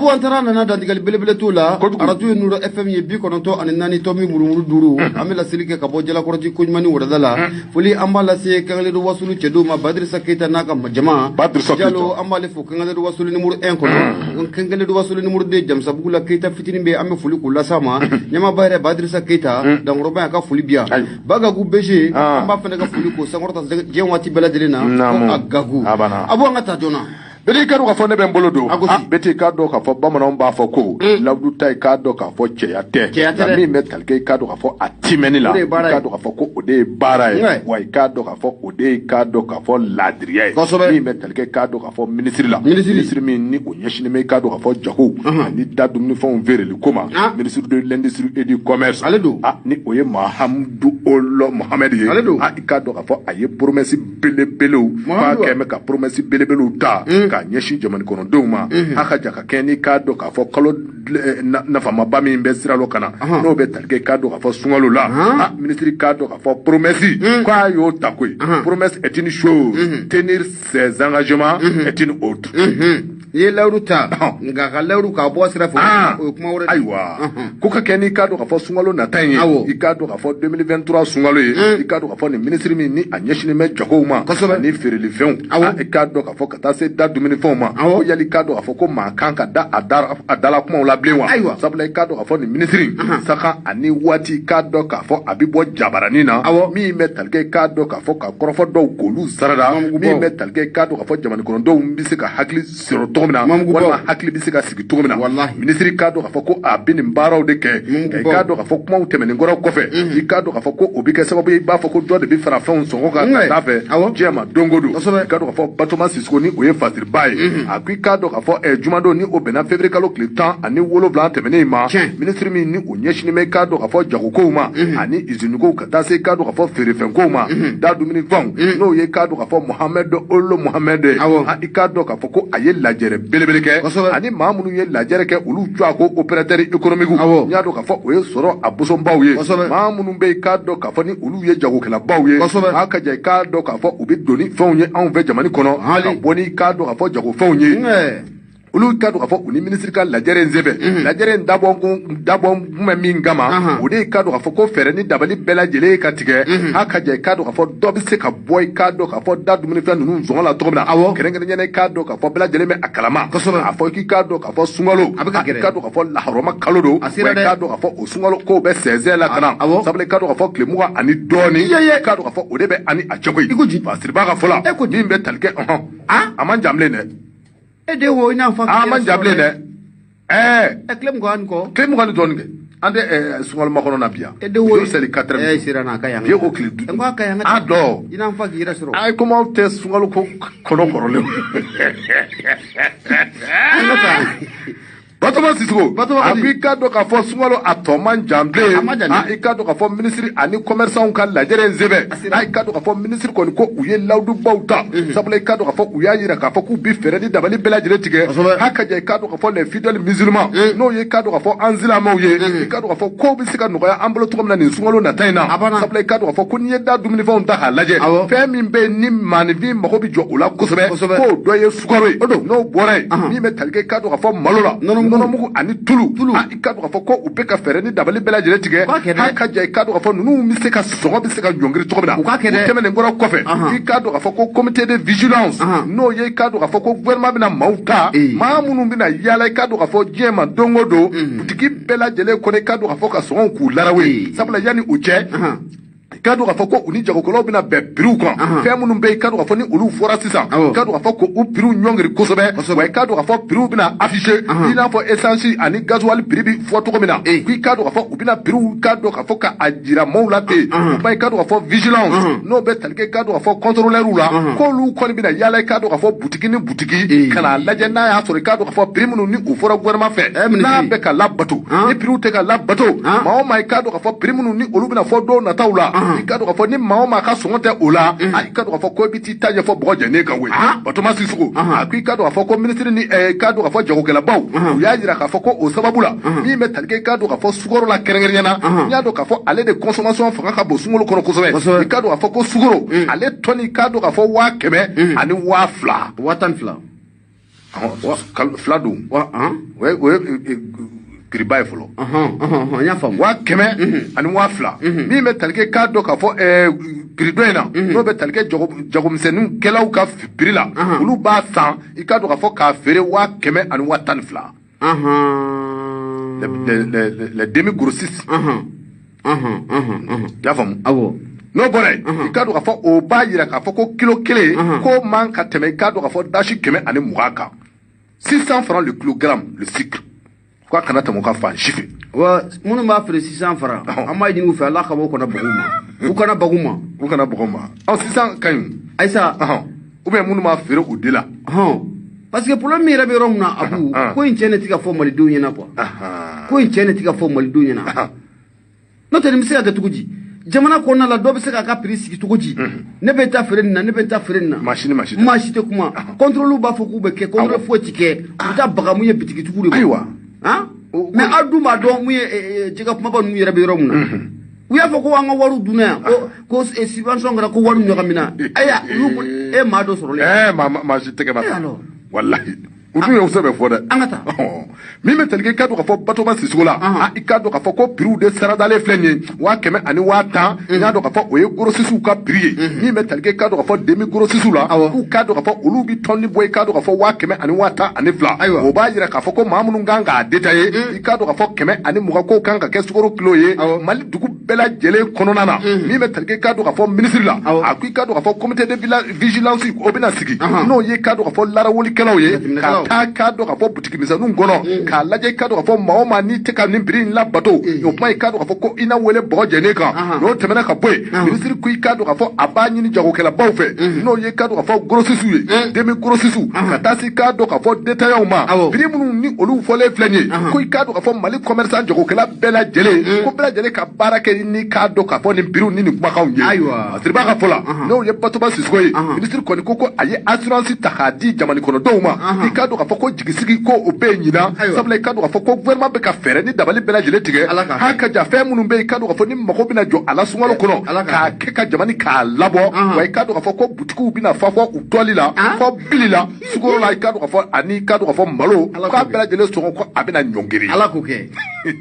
Abu, an taara nana dantigɛli belebele t'o la. Arajo ye Nuru FM ye 94 tomi murumuru 5. An bɛ laseli kɛ ka bɔ Jalakɔrɔji koɲuman ni wɛrɛda la. Foli an b'a lase Kangaledo Wasulu cɛdenw ma, Badirisa Keyita n'a ka jama. Jalo, an b'ale fo Kangaledo Wasulu numéro 1 kɔnɔ. Kangaledo Wasulu numéro 2 Jamisabugu la, Keyita fitinin bɛ, an bɛ foli k'o lase a ma. Ɲɛmaaba yɛrɛ Badirisa Keyita, Dankɔrɔba y'a ka foli bi yan. Bagagu BG, an b'a fana ka foli k'o sankɔrɔta diɲɛ waati bɛɛ lajɛlen na. Ko a gagu. Abu, an ka taa joona. Bɛɛ k'a dɔn k'a fɔ ne bɛ n bolo don, bɛɛ t'i k'a dɔn k'a fɔ bamananw b'a fɔ ko layidu ta i k'a dɔn k'a fɔ cɛya tɛ, min bɛ tali kɛ i k'a dɔn k'a fɔ a timɛni la, i k'a dɔn k'a fɔ ko o de ye baara ye, wa i k'a dɔn k'a fɔ o de ye k'a dɔn k'a fɔ laadiriya ye, min bɛ tali kɛ k'a dɔn k'a fɔ minisiri la, minisiri min ni o ɲɛsinnen bɛ i k'a dɔn k'a fɔ jago ani da dumunifɛnw feereli ko ma, ministre de l'industrie et du commerce, ale don, ni o ye Mahamudu Olo Mohamed ye, i k'a dɔn k'a fɔ a ye promesse belebelew k'a kɛ bɛ ka promesse belebelew ta k'a ɲɛsin jamana kɔnɔdenw ma, a ka ja ka kɛ ni k'a dɔn k'a fɔ kalo nafamaba min bɛ sira lɔ ka na, n'o bɛ tali kɛ k'a dɔn k'a fɔ sunkalo la, minisiri k'a dɔn k'a fɔ promesse k'a y'o ta koyi, promesse est une chose, tenir ses engagements est une autre. I ye layidu ta, nka ka layidu k'a bɔ sira fɛ, o ye kuma wɛrɛ. Ayiwa, ko ka kɛ n'i k'a dɔn k'a fɔ sunkalo nata in ye, i k'a dɔn k'a fɔ 2023 sunkalo ye, i k'a dɔn k'a fɔ nin minisiri min ni a ɲɛsinnen bɛ jagow ma ani feerelifɛnw, i k'a dɔn k'a fɔ ka taa se da dumunifɛnw ma, ko yali i k'a dɔn k'a fɔ ko maa kan ka da a dala kumaw la bilen wa? Sabula i k'a dɔn k'a fɔ nin minisiri sakan ani waati i k'a dɔn k'a fɔ a bɛ bɔ jabaranin na, min bɛ tali kɛ i k'a dɔn k'a fɔ ka kɔrɔfɔ dɔw k'olu sarada, min bɛ tali kɛ i k'a dɔn k'a fɔ jamana kɔnɔdenw bɛ se ka hakili sɔrɔ cogo min na, walima hakili bɛ se ka sigi cogo min na. Minisiri k'a dɔn k'a fɔ ko a bɛ nin baaraw de kɛ, i k'a dɔn k'a fɔ kumaw tɛmɛnen kɔrɔ kɔfɛ, i k'a dɔn k'a fɔ ko o bɛ kɛ sababu ye i b'a fɔ ko dɔ de bɛ fara fɛnw sɔngɔ kan ka taa fɛ diɲɛ ma don o don. I k'a dɔn k'a fɔ Batoma Sisoko ni o ye fasiriba ye, a ko i k'a dɔn k'a fɔ jumadon ni o bɛnna février kalo tile 17 tɛmɛnen in ma, minisiri min ni o ɲɛsinnen bɛ i k'a dɔn k'a fɔ jagokow ma ani usinikow ka taa se i k'a dɔn k'a fɔ feerefɛnkow ma, da dumunifɛnw, n'o ye i k'a dɔn k'a fɔ Mohamed Olo Mohamed ye, i k'a dɔn k'a fɔ ko a ye lajɛrɛ belebele kɛ, ani maa minnu ye lajɛrɛ kɛ olu jɔ a ko opérateur économique, n y'a dɔn k'a fɔ o ye sɔrɔ a bosonbaw ye, maa minnu bɛ i k'a dɔn k'a fɔ ni olu ye jagokɛlabaw ye, a ka ja i k'a dɔn k'a fɔ u bɛ don ni fɛnw ye anw fɛ jamana kɔnɔ, ka bɔ ni i k'a dɔn k'a fɔ jagofɛnw ye. Olu k'a dɔn k'a fɔ u ni minisiri ka lajɛrɛ in senfɛ, lajɛrɛ in dabɔ kun bɛ min kama, o de ye k'a dɔn k'a fɔ ko fɛɛrɛ ni dabali bɛɛ lajɛlen ka tigɛ, a ka ja i k'a dɔn k'a fɔ dɔ bɛ se ka bɔ i k'a dɔn k'a fɔ da dumunifɛn ninnu sɔngɔ la cogo min na, kɛrɛnkɛrɛnnenya la i k'a dɔn k'a fɔ bɛɛ lajɛlen bɛ a kalama, a fɔ k'i k'a dɔn k'a fɔ sunkalo, i k'a dɔn k'a fɔ lahɔrɔma kalo don, wa i k'a dɔn k'a fɔ o sunkalo kow bɛ sɛnsɛn la ka na, sabula i k'a dɔn k'a fɔ tile 20 ni dɔɔnin, i k'a dɔn k'a fɔ o de bɛ ani a cɛ koyi, Fasiriba ka fɔ la, min bɛ tali kɛ a man jan bilen dɛ. E de wo i n'a fɔ a man jan bilen dɛ. Tile 20 kɔ. Tile 20 ni dɔɔnin kɛ. An tɛ sunkalo makɔnɔ na bi yan. E de wo seli 4 heures. Sera n'a ka yan. Bi ye ko tile 5. N ko a ka yan. A dɔn. I n'a fɔ k'i yɛrɛ sɔrɔ. Ayi komi aw tɛ sunkalo ko kɔnɔ kɔrɔlen. An ka taa. Batoma Sisoko, a ko i k'a dɔn k'a fɔ sunkalo a tɔ man jan bilen, i k'a dɔn k'a fɔ minisiri ani commerçant ka lajɛrɛ in senfɛ, i k'a dɔn k'a fɔ minisiri kɔni ko u ye lawudubaw ta, sabula i k'a dɔn k'a fɔ u y'a jira k'a fɔ k'u bɛ fɛɛrɛ ni dabali bɛɛ lajɛlen tigɛ, a ka ja i k'a dɔn k'a fɔ les fidèles musulmans, n'o ye i k'a dɔn k'a fɔ an silamɛw ye, i k'a dɔn k'a fɔ kow bɛ se ka nɔgɔya an bolo cogo min na nin sunkalo nata in na, sabula i k'a dɔn k'a fɔ ko n'i ye da dumunifɛnw ta k'a lajɛ, fɛn min bɛ yen ni maaninfin mago bɛ jɔ o la kosɛbɛ, k'o dɔ ye sukaro ye, n'o bɔra yen, min bɛ tali kɛ i k'a dɔn k'a fɔ malo la, nɔnɔmugu ani tulu, i k'a dɔn k'a fɔ ko u bɛ ka fɛɛrɛ ni dabali bɛɛ lajɛlen tigɛ, a ka ja i k'a dɔn k'a fɔ ninnu bɛ se ka sɔngɔ bɛ se ka ɲɔngiri cogo min na, o tɛmɛnen kɔrɔ kɔfɛ, i k'a dɔn k'a fɔ ko comité de vigilance, n'o ye i k'a dɔn k'a fɔ ko gouvernement bɛna maaw ta, maa minnu bɛna yaala i k'a dɔn k'a fɔ diɲɛ ma don o don, butigi bɛɛ lajɛlen kɔnɔ i k'a dɔn k'a fɔ ka sɔngɔw k'u larawe, sabula yanni o cɛ, i k'a dɔn k'a fɔ ko u ni jagokɛlaw bɛna bɛn prix kan, fɛn minnu bɛ yen i k'a dɔn k'a fɔ ni olu fɔra sisan, i k'a dɔn k'a fɔ ko u prix ɲɔngiri kosɛbɛ, wa i k'a dɔn k'a fɔ prix bɛna afficher, i n'a fɔ essence ani gasoil prix bɛ fɔ cogo min na, k'i k'a dɔn k'a fɔ u bɛna prix k'a dɔn k'a fɔ k'a jira maaw la ten, o ba i k'a dɔn k'a fɔ vigilance, n'o bɛ tali kɛ i k'a dɔn k'a fɔ contrôleur la, k'olu kɔni bɛna yaala i k'a dɔn k'a fɔ butigi ni butigi ka n'a lajɛ n'a y'a sɔrɔ i k'a dɔn k'a fɔ prix minnu ni u fɔra gouvernement fɛ, n'a bɛ ka labato, ni prix tɛ ka labato, maa o maa i k'a dɔn k'a fɔ prix minnu ni olu bɛna fɔ don nataw la, i k'a dɔn k'a fɔ ni maa o maa ka sɔngɔ tɛ o la, i k'a dɔn k'a fɔ ko i bɛ t'i ta ɲɛfɔ bɔgɔ jɛnen kan koyi. Batoma Sisoko, a ko i k'a dɔn k'a fɔ ko minisiri ni i k'a dɔn k'a fɔ jagokɛlabaw, u y'a jira k'a fɔ ko o sababu la, min bɛ tali kɛ i k'a dɔn k'a fɔ sukaro la kɛrɛnkɛrɛnnenya la, n y'a dɔn k'a fɔ ale de consommation fanga ka bon sunkalo kɔnɔ kosɛbɛ, i k'a dɔn k'a fɔ ko sukaro ale tɔni i k'a dɔn k'a fɔ 100,000 ani 2,000. 12,000. Fila don. O ye prix ba ye fɔlɔ. N y'a faamu. 100,000 ani 2,000. Min bɛ tali kɛ k'a dɔn k'a fɔ prix dɔ in na, n'o bɛ tali kɛ jagomisɛnninw kɛlaw ka prix la, olu b'a san i k'a dɔn k'a fɔ k'a feere 100,000 ani 12,000. Les demi grossistes. I y'a faamu. Awɔ. N'o bɔra yen, i k'a dɔn k'a fɔ o b'a yira k'a fɔ ko kilo kelen ko man ka tɛmɛ, i k'a dɔn k'a fɔ dasi 120 kan, 600 francs le kilogramme le sucre, k'a kana tɛmɛ o kan fan si fɛ. Wa minnu b'a feere 600 francs, an b'a ɲini u fɛ, Ala ka bɔ u kana bagu ma, u kana bagu ma. U kana bagu ma. Ɔ, 600 ka ɲi. Ayisa. Ou bien minnu b'a feere u de la. Parce que problème min yɛrɛ bɛ yɔrɔ min na, Abu, ko in tiɲɛ de tɛ ka fɔ malidenw ɲɛna quoi. Ko in tiɲɛ de tɛ ka fɔ malidenw ɲɛna. N'o tɛ, nin bɛ se ka kɛ cogo di? Jamana kɔnɔna la, dɔ bɛ se k'a ka prix sigi cogo di? Ne bɛ taa feere nin na, ne bɛ taa feere nin na. Maa si ni maa si tɛ. Maa si tɛ kuma. Contrôle b'a fɔ k'u bɛ kɛ, contrôle foyi ti kɛ. U bɛ taa baga mun ye bitigitigiw de ma. Ayiwa. Han? Mais aw dun b'a dɔn mun ye jɛgɛ kumaba ninnu yɛrɛ bɛ yɔrɔ min na. U y'a fɔ ko an ka wariw dunna yan, ko subvention kɛra, ko wari ɲagamina. Ayiwa, olu e maa dɔ sɔrɔlen. Ɛɛ, maa si tɛgɛ ma ta. Walahi, u dun y'o sɛbɛn fɔ dɛ. An ka taa. Min bɛ tali kɛ, i k'a dɔn k'a fɔ Batoba Sisoko la, i k'a dɔn k'a fɔ ko prix de saradalen filɛ nin ye, 100 000 ani 10 000. I y'a dɔn k'a fɔ o ye grossistes ka prix ye. Min bɛ tali kɛ, i k'a dɔn k'a fɔ demi grossistes la, k'u k'a dɔn k'a fɔ olu bɛ tɔni bɔ, i k'a dɔn k'a fɔ 100 000 ani 12 000. O b'a yira k'a fɔ ko maa minnu kan k'a détailler, i k'a dɔn k'a fɔ 120 kow kan ka kɛ sukaro kilo ye Mali dugu bɛɛ lajɛlen kɔnɔna na. Min bɛ tali kɛ, i k'a dɔn k'a fɔ ministre la, a ko i k'a dɔn k'a fɔ comité de vigilance o bɛna sigi, n'o ye i k'a dɔn k'a fɔ larawolikɛlaw ye, ka taa k'a dɔn k'a fɔ butigi misɛnninw kɔnɔ k'a lajɛ, i k'a dɔn k'a fɔ maa o maa n'i tɛ ka nin prix in labato, o kuma i k'a dɔn k'a fɔ ko i na wele bɔgɔ jɛnen kan. N'o tɛmɛna ka bɔ yen, minisiri ko i k'a dɔn k'a fɔ a b'a ɲini jagokɛlabaw fɛ, n'o ye i k'a dɔn k'a fɔ grossistes ye, demi grossistes, ka taa se i k'a dɔn k'a fɔ détaillants ma, prix minnu ni olu fɔlen filɛ nin ye, ko i k'a dɔn k'a fɔ Mali commerçant jagokɛla bɛɛ lajɛlen, ko bɛɛ lajɛlen ka baara kɛ ni k'a dɔn k'a fɔ nin prix ni nin kumakanw ye. Siriba ka fɔ la, n'o ye Batoba Sisoko ye, minisiri kɔni ko a ye assurance ta k'a di jamana kɔnɔdenw ma, i k'a dɔn k'a fɔ ko jigisigi ko o bɛ yen ɲinan, sabula i k'a dɔn k'a fɔ ko gouvernement bɛ ka fɛɛrɛ ni dabali bɛɛ lajɛlen tigɛ hali ka ja fɛn minnu bɛ yen, i k'a dɔn k'a fɔ ni mago bɛna jɔ a la sunkalo kɔnɔ, k'a kɛ ka jamana k'a labɔ. Wa i k'a dɔn k'a fɔ ko butigiw bɛna fa fɔ u tɔli la, fɔ bili la, sukaro la, i k'a dɔn k'a fɔ ani i k'a dɔn k'a fɔ malo, k'a bɛɛ lajɛlen sɔngɔ ko a bɛna ɲɔngiri. Ala k'o kɛ,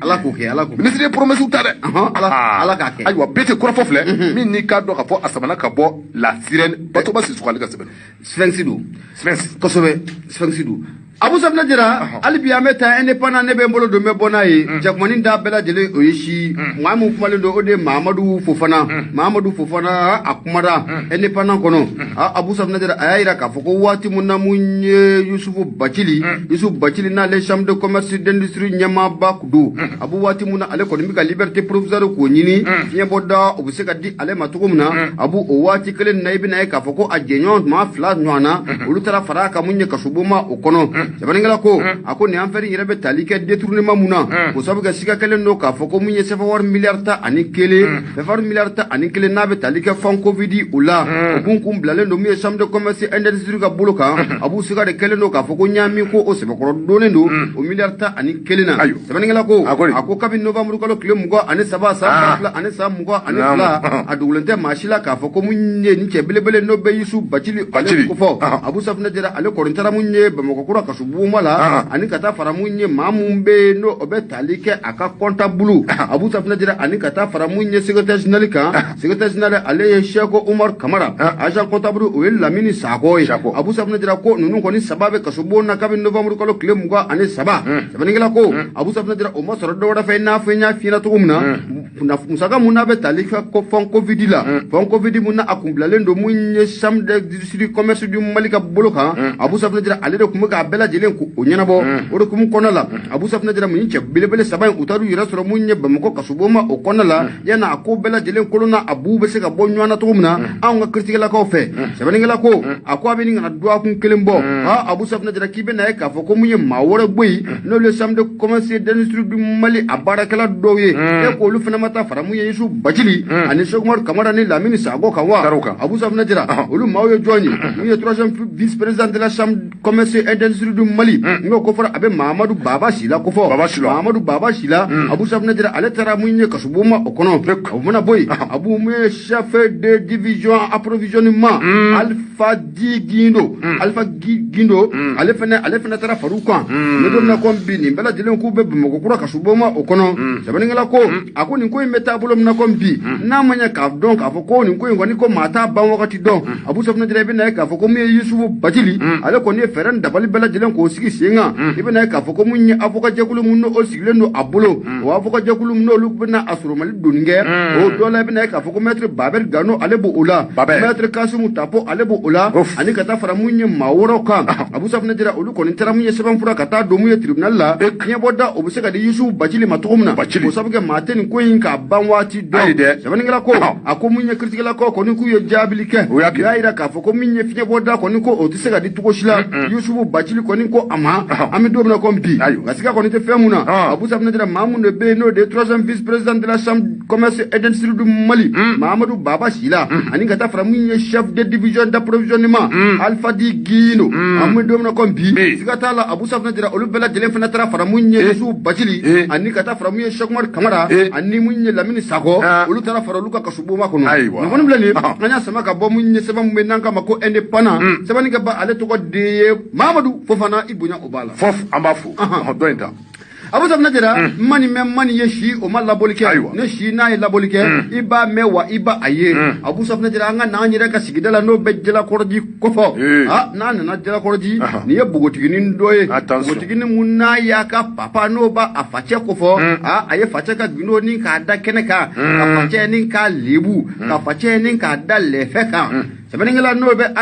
Ala k'o kɛ, Ala k'o kɛ. Minisiri ye promesse ta dɛ. Ala k'a kɛ. Ayiwa, bɛɛ tɛ kɔrɔfɔ filɛ min n'i k'a dɔn k'a fɔ a samana ka bɔ La Sirène, Batoba Sisoko ale ka sɛbɛn. Sphinx don. Sphinx. Kosɛbɛ, Sphinx don. Abu Safinɛ Jara, hali bi an bɛ taa indépendant, ne bɛ n bolo don n bɛ bɔ n'a ye. Jakumanin da bɛɛ lajɛlen o ye si. Maa min kumalen don, o de ye Mahamadu Fofana. Mahamadu Fofana a kumara indépendant kɔnɔ. Abu Safinɛ Jara, a y'a yira k'a fɔ ko waati mun na mun ye Yusufu Bacili, Yusufu Bacili n'ale chambre de commerce d'industrie ɲɛmaaba don. Abu, waati mun na ale kɔni bɛ ka liberté provisoire k'o ɲini, fiɲɛbɔda o bɛ se ka di ale ma cogo min na. Abu, o waati kelen na, i bɛna ye k'a fɔ ko a jɛɲɔgɔn maa fila ɲɔgɔn na, olu taara fara a kan mun ye kasobonba o kɔnɔ. Sɛbɛnnikɛla ko a ko nin affaire yɛrɛ bɛ tali kɛ détournement mun na, k'o sababu kɛ siga kɛlen don k'a fɔ ko mun ye CFA wari miliyari 11, CFA wari miliyari 11 n'a bɛ tali kɛ fonds Covid o la, o mun kun bilalen don mun ye chambre de commerce industrie ka bolo kan. A b'u siga de kɛlen don k'a fɔ ko ɲaami ko o sɛbɛkɔrɔ donnen don o miliyari 11 na. Sɛbɛnnikɛla ko a ko kabini novembre kalo tile 23 san 2022, a dogolen tɛ maa si la k'a fɔ ko mun ye nin cɛ belebele n'o bɛ Yusu Bacili ale ko fɔ. Abu Safinɛ Jara, ale kɔni taara mun ye Bamakɔ kura kasobonba la, ani ka taa fara mun ye maa mun bɛ yen n'o o bɛ tali kɛ a ka comptable. Abu Safinɛ Jara, ani ka taa fara mun ye secrétaire général kan, secrétaire général ale ye Seko Umar Kamara, agent comptable o ye Lamini Sakɔ ye. Abu Safinɛ Jara ko ninnu kɔni saba bɛ kasobon na kabini novembre kalo tile 23. Sɛbɛnnikɛla ko Abu Safinɛ Jara, o ma sɔrɔ dɔwɛrɛ fɛ, i n'a fɔ n y'a f'i ɲɛna cogo min na, musaka mun n'a bɛ tali kɛ fonds Covid la, fonds Covid mun na a kun bilalen don mun ye chambre d'industrie commerce du Mali ka bolo kan. Abu Safinɛ Jara, ale de kun bɛ k'a bɛɛ lajɛlen o ɲɛnabɔ. O de kun kɔnɔna la, Abu Safinɛ Jara, mun cɛ belebele saba in, u taar'u yɛrɛ sɔrɔ mun ye Bamakɔ kasobon ma o kɔnɔna la, yanni a ko bɛɛ lajɛlen kolon na a bu bɛ se ka bɔ ɲɔgɔn na cogo min na anw ka kiritigɛlakaw fɛ. Sɛbɛnnikɛla ko a ko a bɛ nin kana dɔgɔkun kelen bɔ, Abu Safinɛ Jara, k'i bɛ na ye k'a fɔ ko mun ye maa wɛrɛ bɔ yen, n'olu ye chambre de commerce d'industrie du Mali a baarakɛla dɔw ye, e k'olu fana ma taa fara mun ye Yusu Bacili ani Seko Umaru Kamara ni Lamini Sakɔ kan wa. Abu Safinɛ Jara, olu maaw ye jɔn ye? Mun ye troisième vice président de la chambre commerce et d'industrie du Mali, n'o ko fɔra a bɛ Mahamadu Baba Sila ko fɔ, Mahamadu Baba Sila. Abu Safinɛ Jara, ale taara mun ye kasobon ma o kɔnɔ. O mana bɔ yen, Abu, mun ye chef de division approvisionnement Alpha Di Gindo, Alpha Gindo, ale fɛnɛ taara far'u kan. Ne don na ko bi nin bɛɛ lajɛlen k'u bɛ Bamakɔ kura kasobon ma o kɔnɔ. Sɛbɛnnikɛla ko a ko nin ko in bɛ taabolo min na ko bi, n'a ma ɲɛ k'a dɔn k'a fɔ ko nin ko in kɔni ko maa t'a ban wagati dɔn. Abu Safinɛ Jara, i bɛ na ye k'a fɔ ko min ye Yusufu Bacili, ale kɔni ye fɛɛrɛ ni dabali bɛɛ lajɛlen lajɛlen k'o sigi sen kan. I bɛna ye k'a fɔ ko mun ye avocat jɛkulu mun n'o sigilen don a bolo, o avocat jɛkulu mun n'olu bɛna a sɔrɔmali donni kɛ, o dɔ la i bɛna ye k'a fɔ ko maître Babel Gano ale b'o la, maître Kasimu Tapo ale b'o la, ani ka taa fara mun ye maa wɛrɛw kan. Abu Safunɛ Jara olu kɔni taara mun ye sɛbɛnfura ka taa don mun ye tribunal la. Fiɲɛbɔda o bɛ se ka di Yusufu Bacili ma cogo min na, o sabu kɛ maa tɛ nin ko in k'a ban waati dɔn. Sɛbɛnnikɛla ko a ko mun ye kiritigɛlakaw kɔni k'u ye jaabili kɛ, u y'a jira k'a fɔ ko min ye fiɲɛbɔda kɔni ko o tɛ se ka di cogo si la. Yusufu Bacili kɔni ko a ma, an bɛ don min na komi bi, nka siga kɔni tɛ fɛn mun na. Abu Safunɛ Jara maa mun de bɛ yen n'o de ye troisième vice président de la chambre commerce et d'industrie du Mali, Mahamadou Baba Sila, ani ka taa fara mun ye chef de division d'approvisionnement Alpha Di Guino. An bɛ don min na komi bi, siga t'a la Abu Safunɛ Jara olu bɛɛ lajɛlen fana taara fara mun ye Yusufu Bacili, ani ka taa fara mun ye Cheikh Umar Kamara, ani mun ye Lamini Sakɔ, olu taara fara olu ka kasobonba kɔnɔ. Nin kɔni filɛ nin ye, an y'a sama ka bɔ mun ye sɛbɛn mun bɛ n'an k'a ma ko indépendant. Sɛbɛnnikɛba ale tɔgɔ de ye Mahamadu Fofana, i bonya o b'a la. Fof, an b'a fo. Dɔ in ta. Abu Safunɛ Jara mani mɛn mani ye si o ma labɔli kɛ, ne si n'a ye labɔli kɛ i b'a mɛn wa i b'a a ye. Abu Safunɛ Jara an ka n'an yɛrɛ ka sigida la n'o bɛ Jalakɔrɔji kɔfɔ, n'a nana Jalakɔrɔji nin ye npogotiginin dɔ ye, npogotiginin mun n'a y'a ka papa n'o b'a a facɛ kɔfɔ, a ye facɛ ka gindo ni k'a da kɛnɛ kan, ka facɛ ni k'a lebu, ka facɛ ni k'a da lɛfɛ kan. Sɛbɛnnikɛla n'o bɛ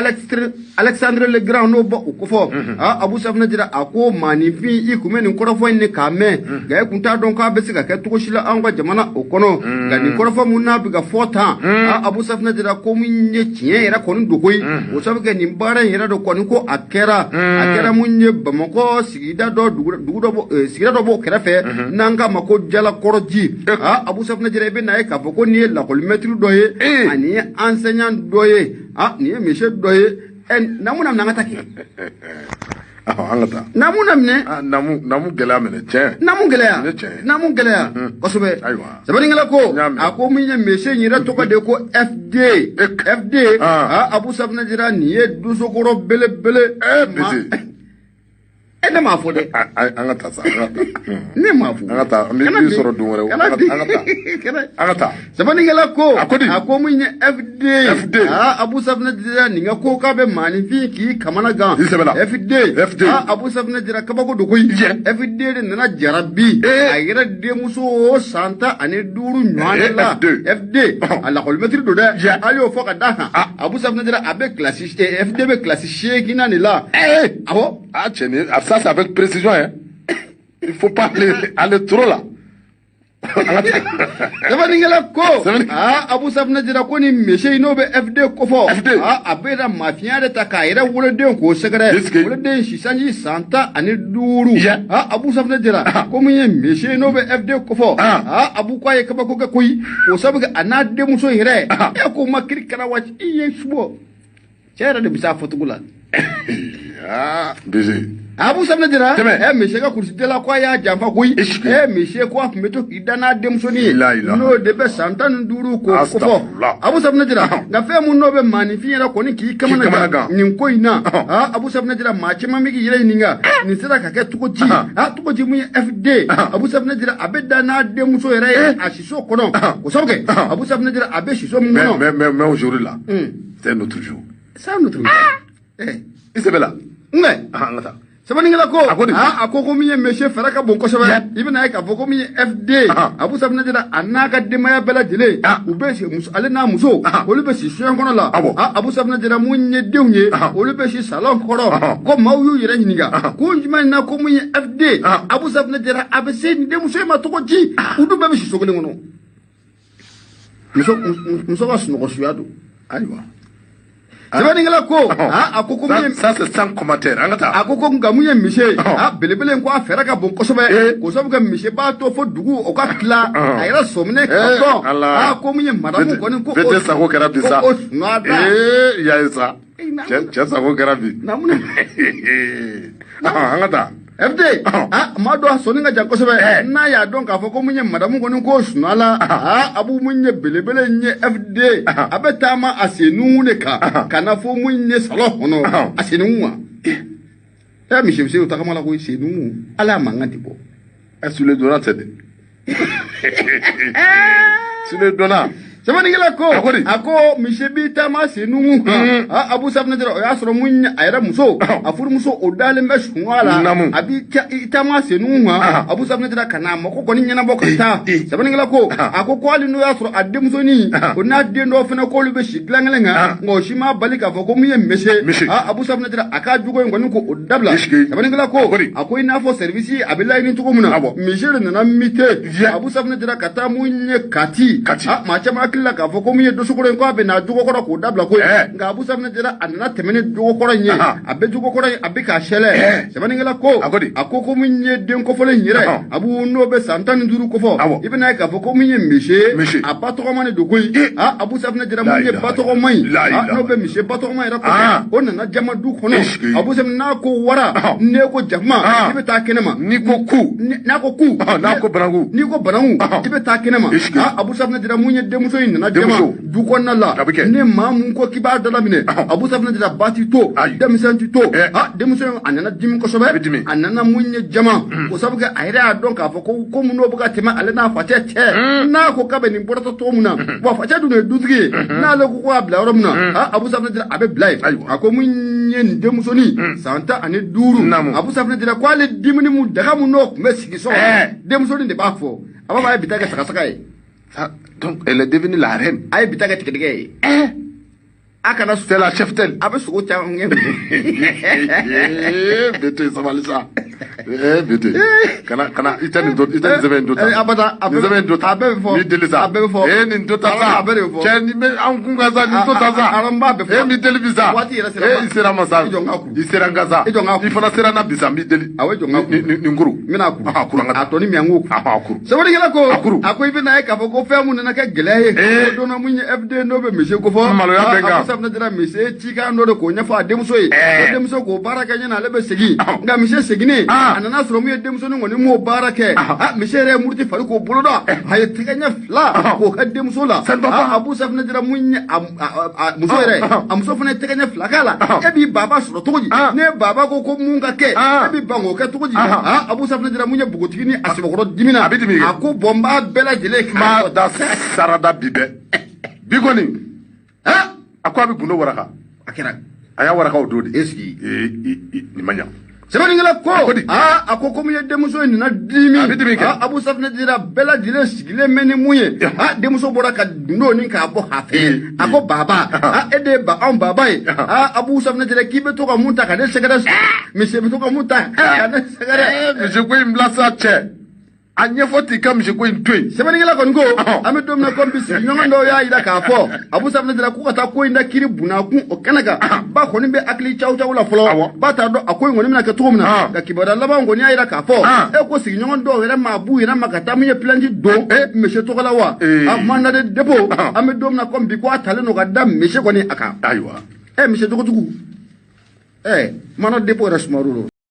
Alexandre le Grand n'o bɔ o kɔfɔ, Abu Safunɛ Jara a ko maaninfin i kun bɛ nin kɔrɔfɔ in de k'a mɛn, nka e kun t'a dɔn k'a bɛ se ka kɛ cogo si la anw ka jamana o kɔnɔ. Nka nin kɔrɔfɔ mun n'a bɛ ka fɔ tan, Abu Safunɛ Jara ko mun ye tiɲɛ yɛrɛ kɔni don koyi, o sabu kɛ nin baara in yɛrɛ de kɔni ko a kɛra, a kɛra mun ye Bamakɔ sigida dɔ dugu dɔ sigida dɔ b'o kɛrɛfɛ n'an k'a ma ko Jalakɔrɔji. Abu Safunɛ Jara i bɛ n'a ye k'a fɔ ko nin ye lakɔlimɛtiri dɔ ye, ani ye enseignant dɔ ye, nin ye monsieur dɔ ye. Namu na minɛ an ka taa kɛ. An ka taa. Namu na minɛ. Namu gɛlɛya minɛ tiɲɛ. Namu gɛlɛya. Namu gɛlɛya kosɛbɛ. Sɛbɛnnikɛla ko a ko min ye monsieur in yɛrɛ tɔgɔ de ko FD. FD. Abu Safunɛ Jara nin ye dosokɔrɔ belebele. Ne m'a fɔ dɛ. An ka taa sa. Ne m'a fɔ. An ka taa. An bɛ sɔrɔ don wɛrɛ. An ka taa. Sɛbɛnnikɛla ko a ko min ye FD. FD. Abu Safunɛ Jara nin ka ko k'a bɛ maaninfin k'i kamana gan. FD. FD. Abu Safunɛ Jara kabako don koyi. FD de nana jarabi. A yɛrɛ denmuso san 15 ɲɔgɔn la. FD. A lakɔlimɛtiri don dɛ. A y'o fɔ ka d'a kan. Abu Safunɛ Jara a bɛ kilasi FD bɛ kilasi 8nan de la. Awɔ. Ah, ça c'est avec précision, hein. Il faut pas aller trop là. Sɛbɛnnikɛla ko Abu Safunɛ Jara ko ni monsieur n'o bɛ FD kofɔ, a bɛ na maafinya de ta k'a yɛrɛ woloden k'o sɛgɛrɛ, woloden sisanji san 15. Abu Safunɛ Jara ko min ye monsieur n'o bɛ FD kofɔ, Abu k'a ye kabako kɛ koyi, k'o sabu kɛ a n'a denmuso yɛrɛ e k'o ma kiri kɛra waati i ye subɔ cɛ yɛrɛ de bɛ se a fɔcogo la. Abu Safunɛ Jara monsieur ka kurusi la ko a y'a janfa koyi, monsieur ko a tun bɛ to k'i da n'a denmusonin ye n'o de bɛ san 15 k'o kofɔ. Abu Safunɛ Jara nka fɛn mun n'o bɛ maaninfin yɛrɛ kɔni k'i kamana gan nin ko in na, Abu Safunɛ Jara maa caman bɛ k'i yɛrɛ ɲininka nin sera ka kɛ cogo di, cogo di mun ye FD. Abu Safunɛ Jara a bɛ da n'a denmuso yɛrɛ ye a siso kɔnɔ, o sabu kɛ Abu Safunɛ Jara a bɛ siso mun kɔnɔ. Mais aujourd'hui là, c'est notre jour. C'est notre jour. I sɛbɛ la. Nka. An ka taa. Sɛbɛnnikɛla ko a ko min ye monsieur fɛɛrɛ ka bon kosɛbɛ, i bɛna ye k'a fɔ ko min ye FD. Abu Safunɛ Jara a n'a ka denbaya bɛɛ lajɛlen u bɛ ale n'a muso olu bɛ si soɲɛ kɔnɔ la. Abu Safunɛ Jara mun ye denw ye olu bɛ si salon kɔrɔ, ko maaw y'u yɛrɛ ɲininka ko jumɛn na ko mun ye FD. Abu Safunɛ Jara a bɛ se nin denmuso in ma cogo di, u dun bɛɛ bɛ si so kelen kɔnɔ. Muso ka sunɔgɔ suya don. Ayiwa. Sɛbɛnnikɛla ko a ko ko mun ye ça c'est sans commentaire an ka taa. A ko ko nka mun ye monsieur belebele ko a fɛɛrɛ ka bon kosɛbɛ, k'o sabu kɛ monsieur b'a to fo dugu o ka tila a yɛrɛ sɔminɛ ka dɔn ko mun ye madamu kɔni ko o sago kɛra bi sa o sunɔgɔ da. Ee y'a ye sa cɛ sago kɛra bi. An ka taa. FD maa dɔ a sɔnni ka jan kosɛbɛ n'a y'a dɔn k'a fɔ ko mun ye madamu kɔni ko sunɔgɔ la, Abu mun ye belebele in ye FD a bɛ taama a sennunkun de kan ka na fɔ mun ye salon kɔnɔ a sennunkun wa. Misi bɛ se o tagama la koyi sennunkun ala y'a mankan tɛ bɔ. Sule donna tɛ dɛ. Sule donna. Sɛbɛnnikɛla ko A ko di? A ko misi b'i taama sen nunkun kan. A Abu Safunɛ Jara, o y'a sɔrɔ mun ye a yɛrɛ muso, a furumuso, o dalen bɛ sunɔgɔ la. Naamu. A b'i taama sen nunkun kan. Abu Safunɛ Jara ka n'a mako kɔni ɲɛnabɔ ka taa. Sɛbɛnnikɛla ko, a ko hali n'o y'a sɔrɔ a denmusonin o n'a den dɔw fana, k'olu bɛ si dilan kelen kan, nka o si m'a bali k'a fɔ ko mun ye mese Mese. a Abu Safunɛ Jara, a ka jogo in kɔni, ko o dabila. Est-ce que- Sɛbɛnnikɛla ko, A ko di? a ko i n'a fɔ service a bɛ laɲini cogo min na, misi de nana muter. Abu Safunɛ Jara ka taa mun ye Kati. Kati. A maa caman hakili la k'a fɔ ko mun ye dosokɔrɔ in, ko a bɛ na jogokɔrɔ k'o dabila koyi. Nka Abu Safunɛ Jara, a nana tɛmɛ ni jogokɔrɔ in ye. A bɛ jogokɔrɔ in, a bɛ k'a sɛlɛ. Sɛbɛnnikɛla ko, A ko di? A ko mun ye den kofɔlen in yɛrɛ, Abu, n'o bɛ san 15 kofɔ, i bɛna ye k'a fɔ ko mun ye misi, Misi. a ba tɔgɔma de don koyi. A Abu Safunɛ Jara, mun ye La ba tɔgɔma in, La ilaha. n'o bɛ misi ba tɔgɔma yɛrɛ kɔfɛ, o nana jama du kɔnɔ. Est-ce que- Abu Safunɛ, n'a ko wara, n'e ko jakuma, i bɛ taa kɛnɛ ma. N'i ko ku. N'a ko ku. N'a ko bananku. N'i ko bananku, i bɛ taa kɛnɛ ma. Est-ce que- Abu Safunɛ Jara, mun ye denmuso in nana jama Denmuso. du kɔnɔna la. A bɛ kɛ. Ni maa mun ko k'i b'a dala minɛ, Abu Safunɛ Jara, ba ti to, Ayi. denmisɛn ti to. Denmuso in, a nana dimi kosɛbɛ. A bɛ dimi. A nana mun ye jama, o sabu kɛ a yɛrɛ y'a dɔn k'a fɔ ko mun n'o bɛ ka tɛmɛ ale n'a facɛ cɛ, n'a ko k'a bɛ nin bɔrɔtɔ cogo min na, wa facɛ dun de ye dutigi ye, n'ale ko k'a bila yɔrɔ min na, Abu Safunɛ Jara, a bɛ bila yen. Ayiwa. A ko mun ye nin denmusonin san 15, Naamu. Abu Safunɛ Jara, ko ale dimini mun, daga mun n'o tun bɛ sigi so kɔnɔ, denmusonin de b'a fɔ, a b'a fɔ a ye bi ta kɛ sagasaga ye. Ça, donc elle est devenue la reine. A ye bi ta kɛ tigɛdɛgɛ ye, a kana C'est la cheftaine. A bɛ sogo caman kɛ. Eh, Bete, sabali sa. Eh, Bete. Kana kana i tɛ nin to, i tɛ nin sɛbɛn in to ta. Eh, abada, a Nin bɛɛ sɛbɛn in to ta. a bɛɛ bɛ fɔ. N b'i deli sa. A bɛɛ bɛ fɔ. Eh, nin to ta sa. A bɛɛ de bɛ fɔ. Cɛ, nin bɛ an kun kan sa, nin to ta sa. A n b'a bɛɛ fɔ. Eh, n b'i deli bi sa. Waati yɛrɛ sera Eh, ma. i sera ma sa. I jɔ n k'a kuru. I sera n kan sa. I jɔ n k'a kuru. I fana sera n na bi sa, n b'i deli. Awɔ, i jɔ n k'a kuru. Nin kuru. N bɛna a kuru. A kuru, an ka taa. A tɔ ni min, an k'o kuru. A kuru. Sɛbɛnnikɛla ko, A kuru. a ko i bɛna ye k'a fɔ ko fɛn mun nana kɛ gɛlɛya ye, ko don dɔ, mun ye FD n'o bɛ misi kofɔ, Maloya bɛ n kan. Abu Safunɛ Jara, misi cikan dɔ de k'o ɲɛfɔ a denmuso ye. O denmuso k'o baara kɛ ɲɛna, ale bɛ segin. Nka misi seginnen, a nana sɔrɔ mun ye denmusonin kɔni m'o baara kɛ. Misi yɛrɛ ye muruti fari k'o boloda, a ye tɛgɛ ɲɛ 2 k'o kɛ denmuso la. Ça ne va pas. Abu Safunɛ Jara, mun ye a muso yɛrɛ, a muso fana ye tɛgɛ ɲɛ 2 k'a la. E b'i baba sɔrɔ cogo di? Ne baba ko mun ka kɛ, e b'i ban k'o kɛ cogo di? Abu Safunɛ Jara, mun ye npogotigi ni a sɛbɛkɔrɔ dimina. A bɛ dimi kɛ. A ko bɔn, n b'a bɛɛ lajɛlen Ma da sarada bi bɛɛ. Bi kɔni. A ko a bɛ gundo waraka. A kɛra. A y'a waraka o don de. Est-ce que- Eh, eh, eh, nin ma ɲa. Sɛbɛnnikɛla ko, A ko di? A ko mun ye denmuso in nana dimi. A bɛ dimi kɛ. Abu Safunɛ Jara, bɛɛ lajɛlen sigilen bɛ ni mun ye, denmuso bɔra ka gundo ni k'a bɔ a fɛ. A ko baba, e de ye ba anw baba ye. Abu Safunɛ Jara, k'i bɛ to ka mun ta ka ne sɛgɛrɛ, misi bɛ to ka mun ta ka ne sɛgɛrɛ. Eh, misi ko in bila sa cɛ. A ɲɛfɔ t'i ka misi ko in to yen. Sɛbɛnnikɛla kɔni ko, an bɛ don min na komi bi, sigiɲɔgɔn dɔw y'a jira k'a fɔ Abu Safunɛ Jara k'u ka taa ko in da kiiri bunnakun o kɛnɛ kan. Ba kɔni bɛ hakili caw caw la fɔlɔ. Ba t'a dɔn a ko in kɔni bɛna kɛ cogo min na. Nka kibaruya laban kɔni y'a jira k'a fɔ e ko sigiɲɔgɔn dɔw yɛrɛ maa b'u yɛrɛ ma ka taa min ye plainte don monsieur tɔgɔ la wa a mandat de dépôt. An bɛ don min na komi bi, ko a talen don ka da monsieur kɔni a kan. Ayiwa. Ɛ, monsieur jogojugu, ɛ, mandat de dépôt yɛrɛ sumaworo don.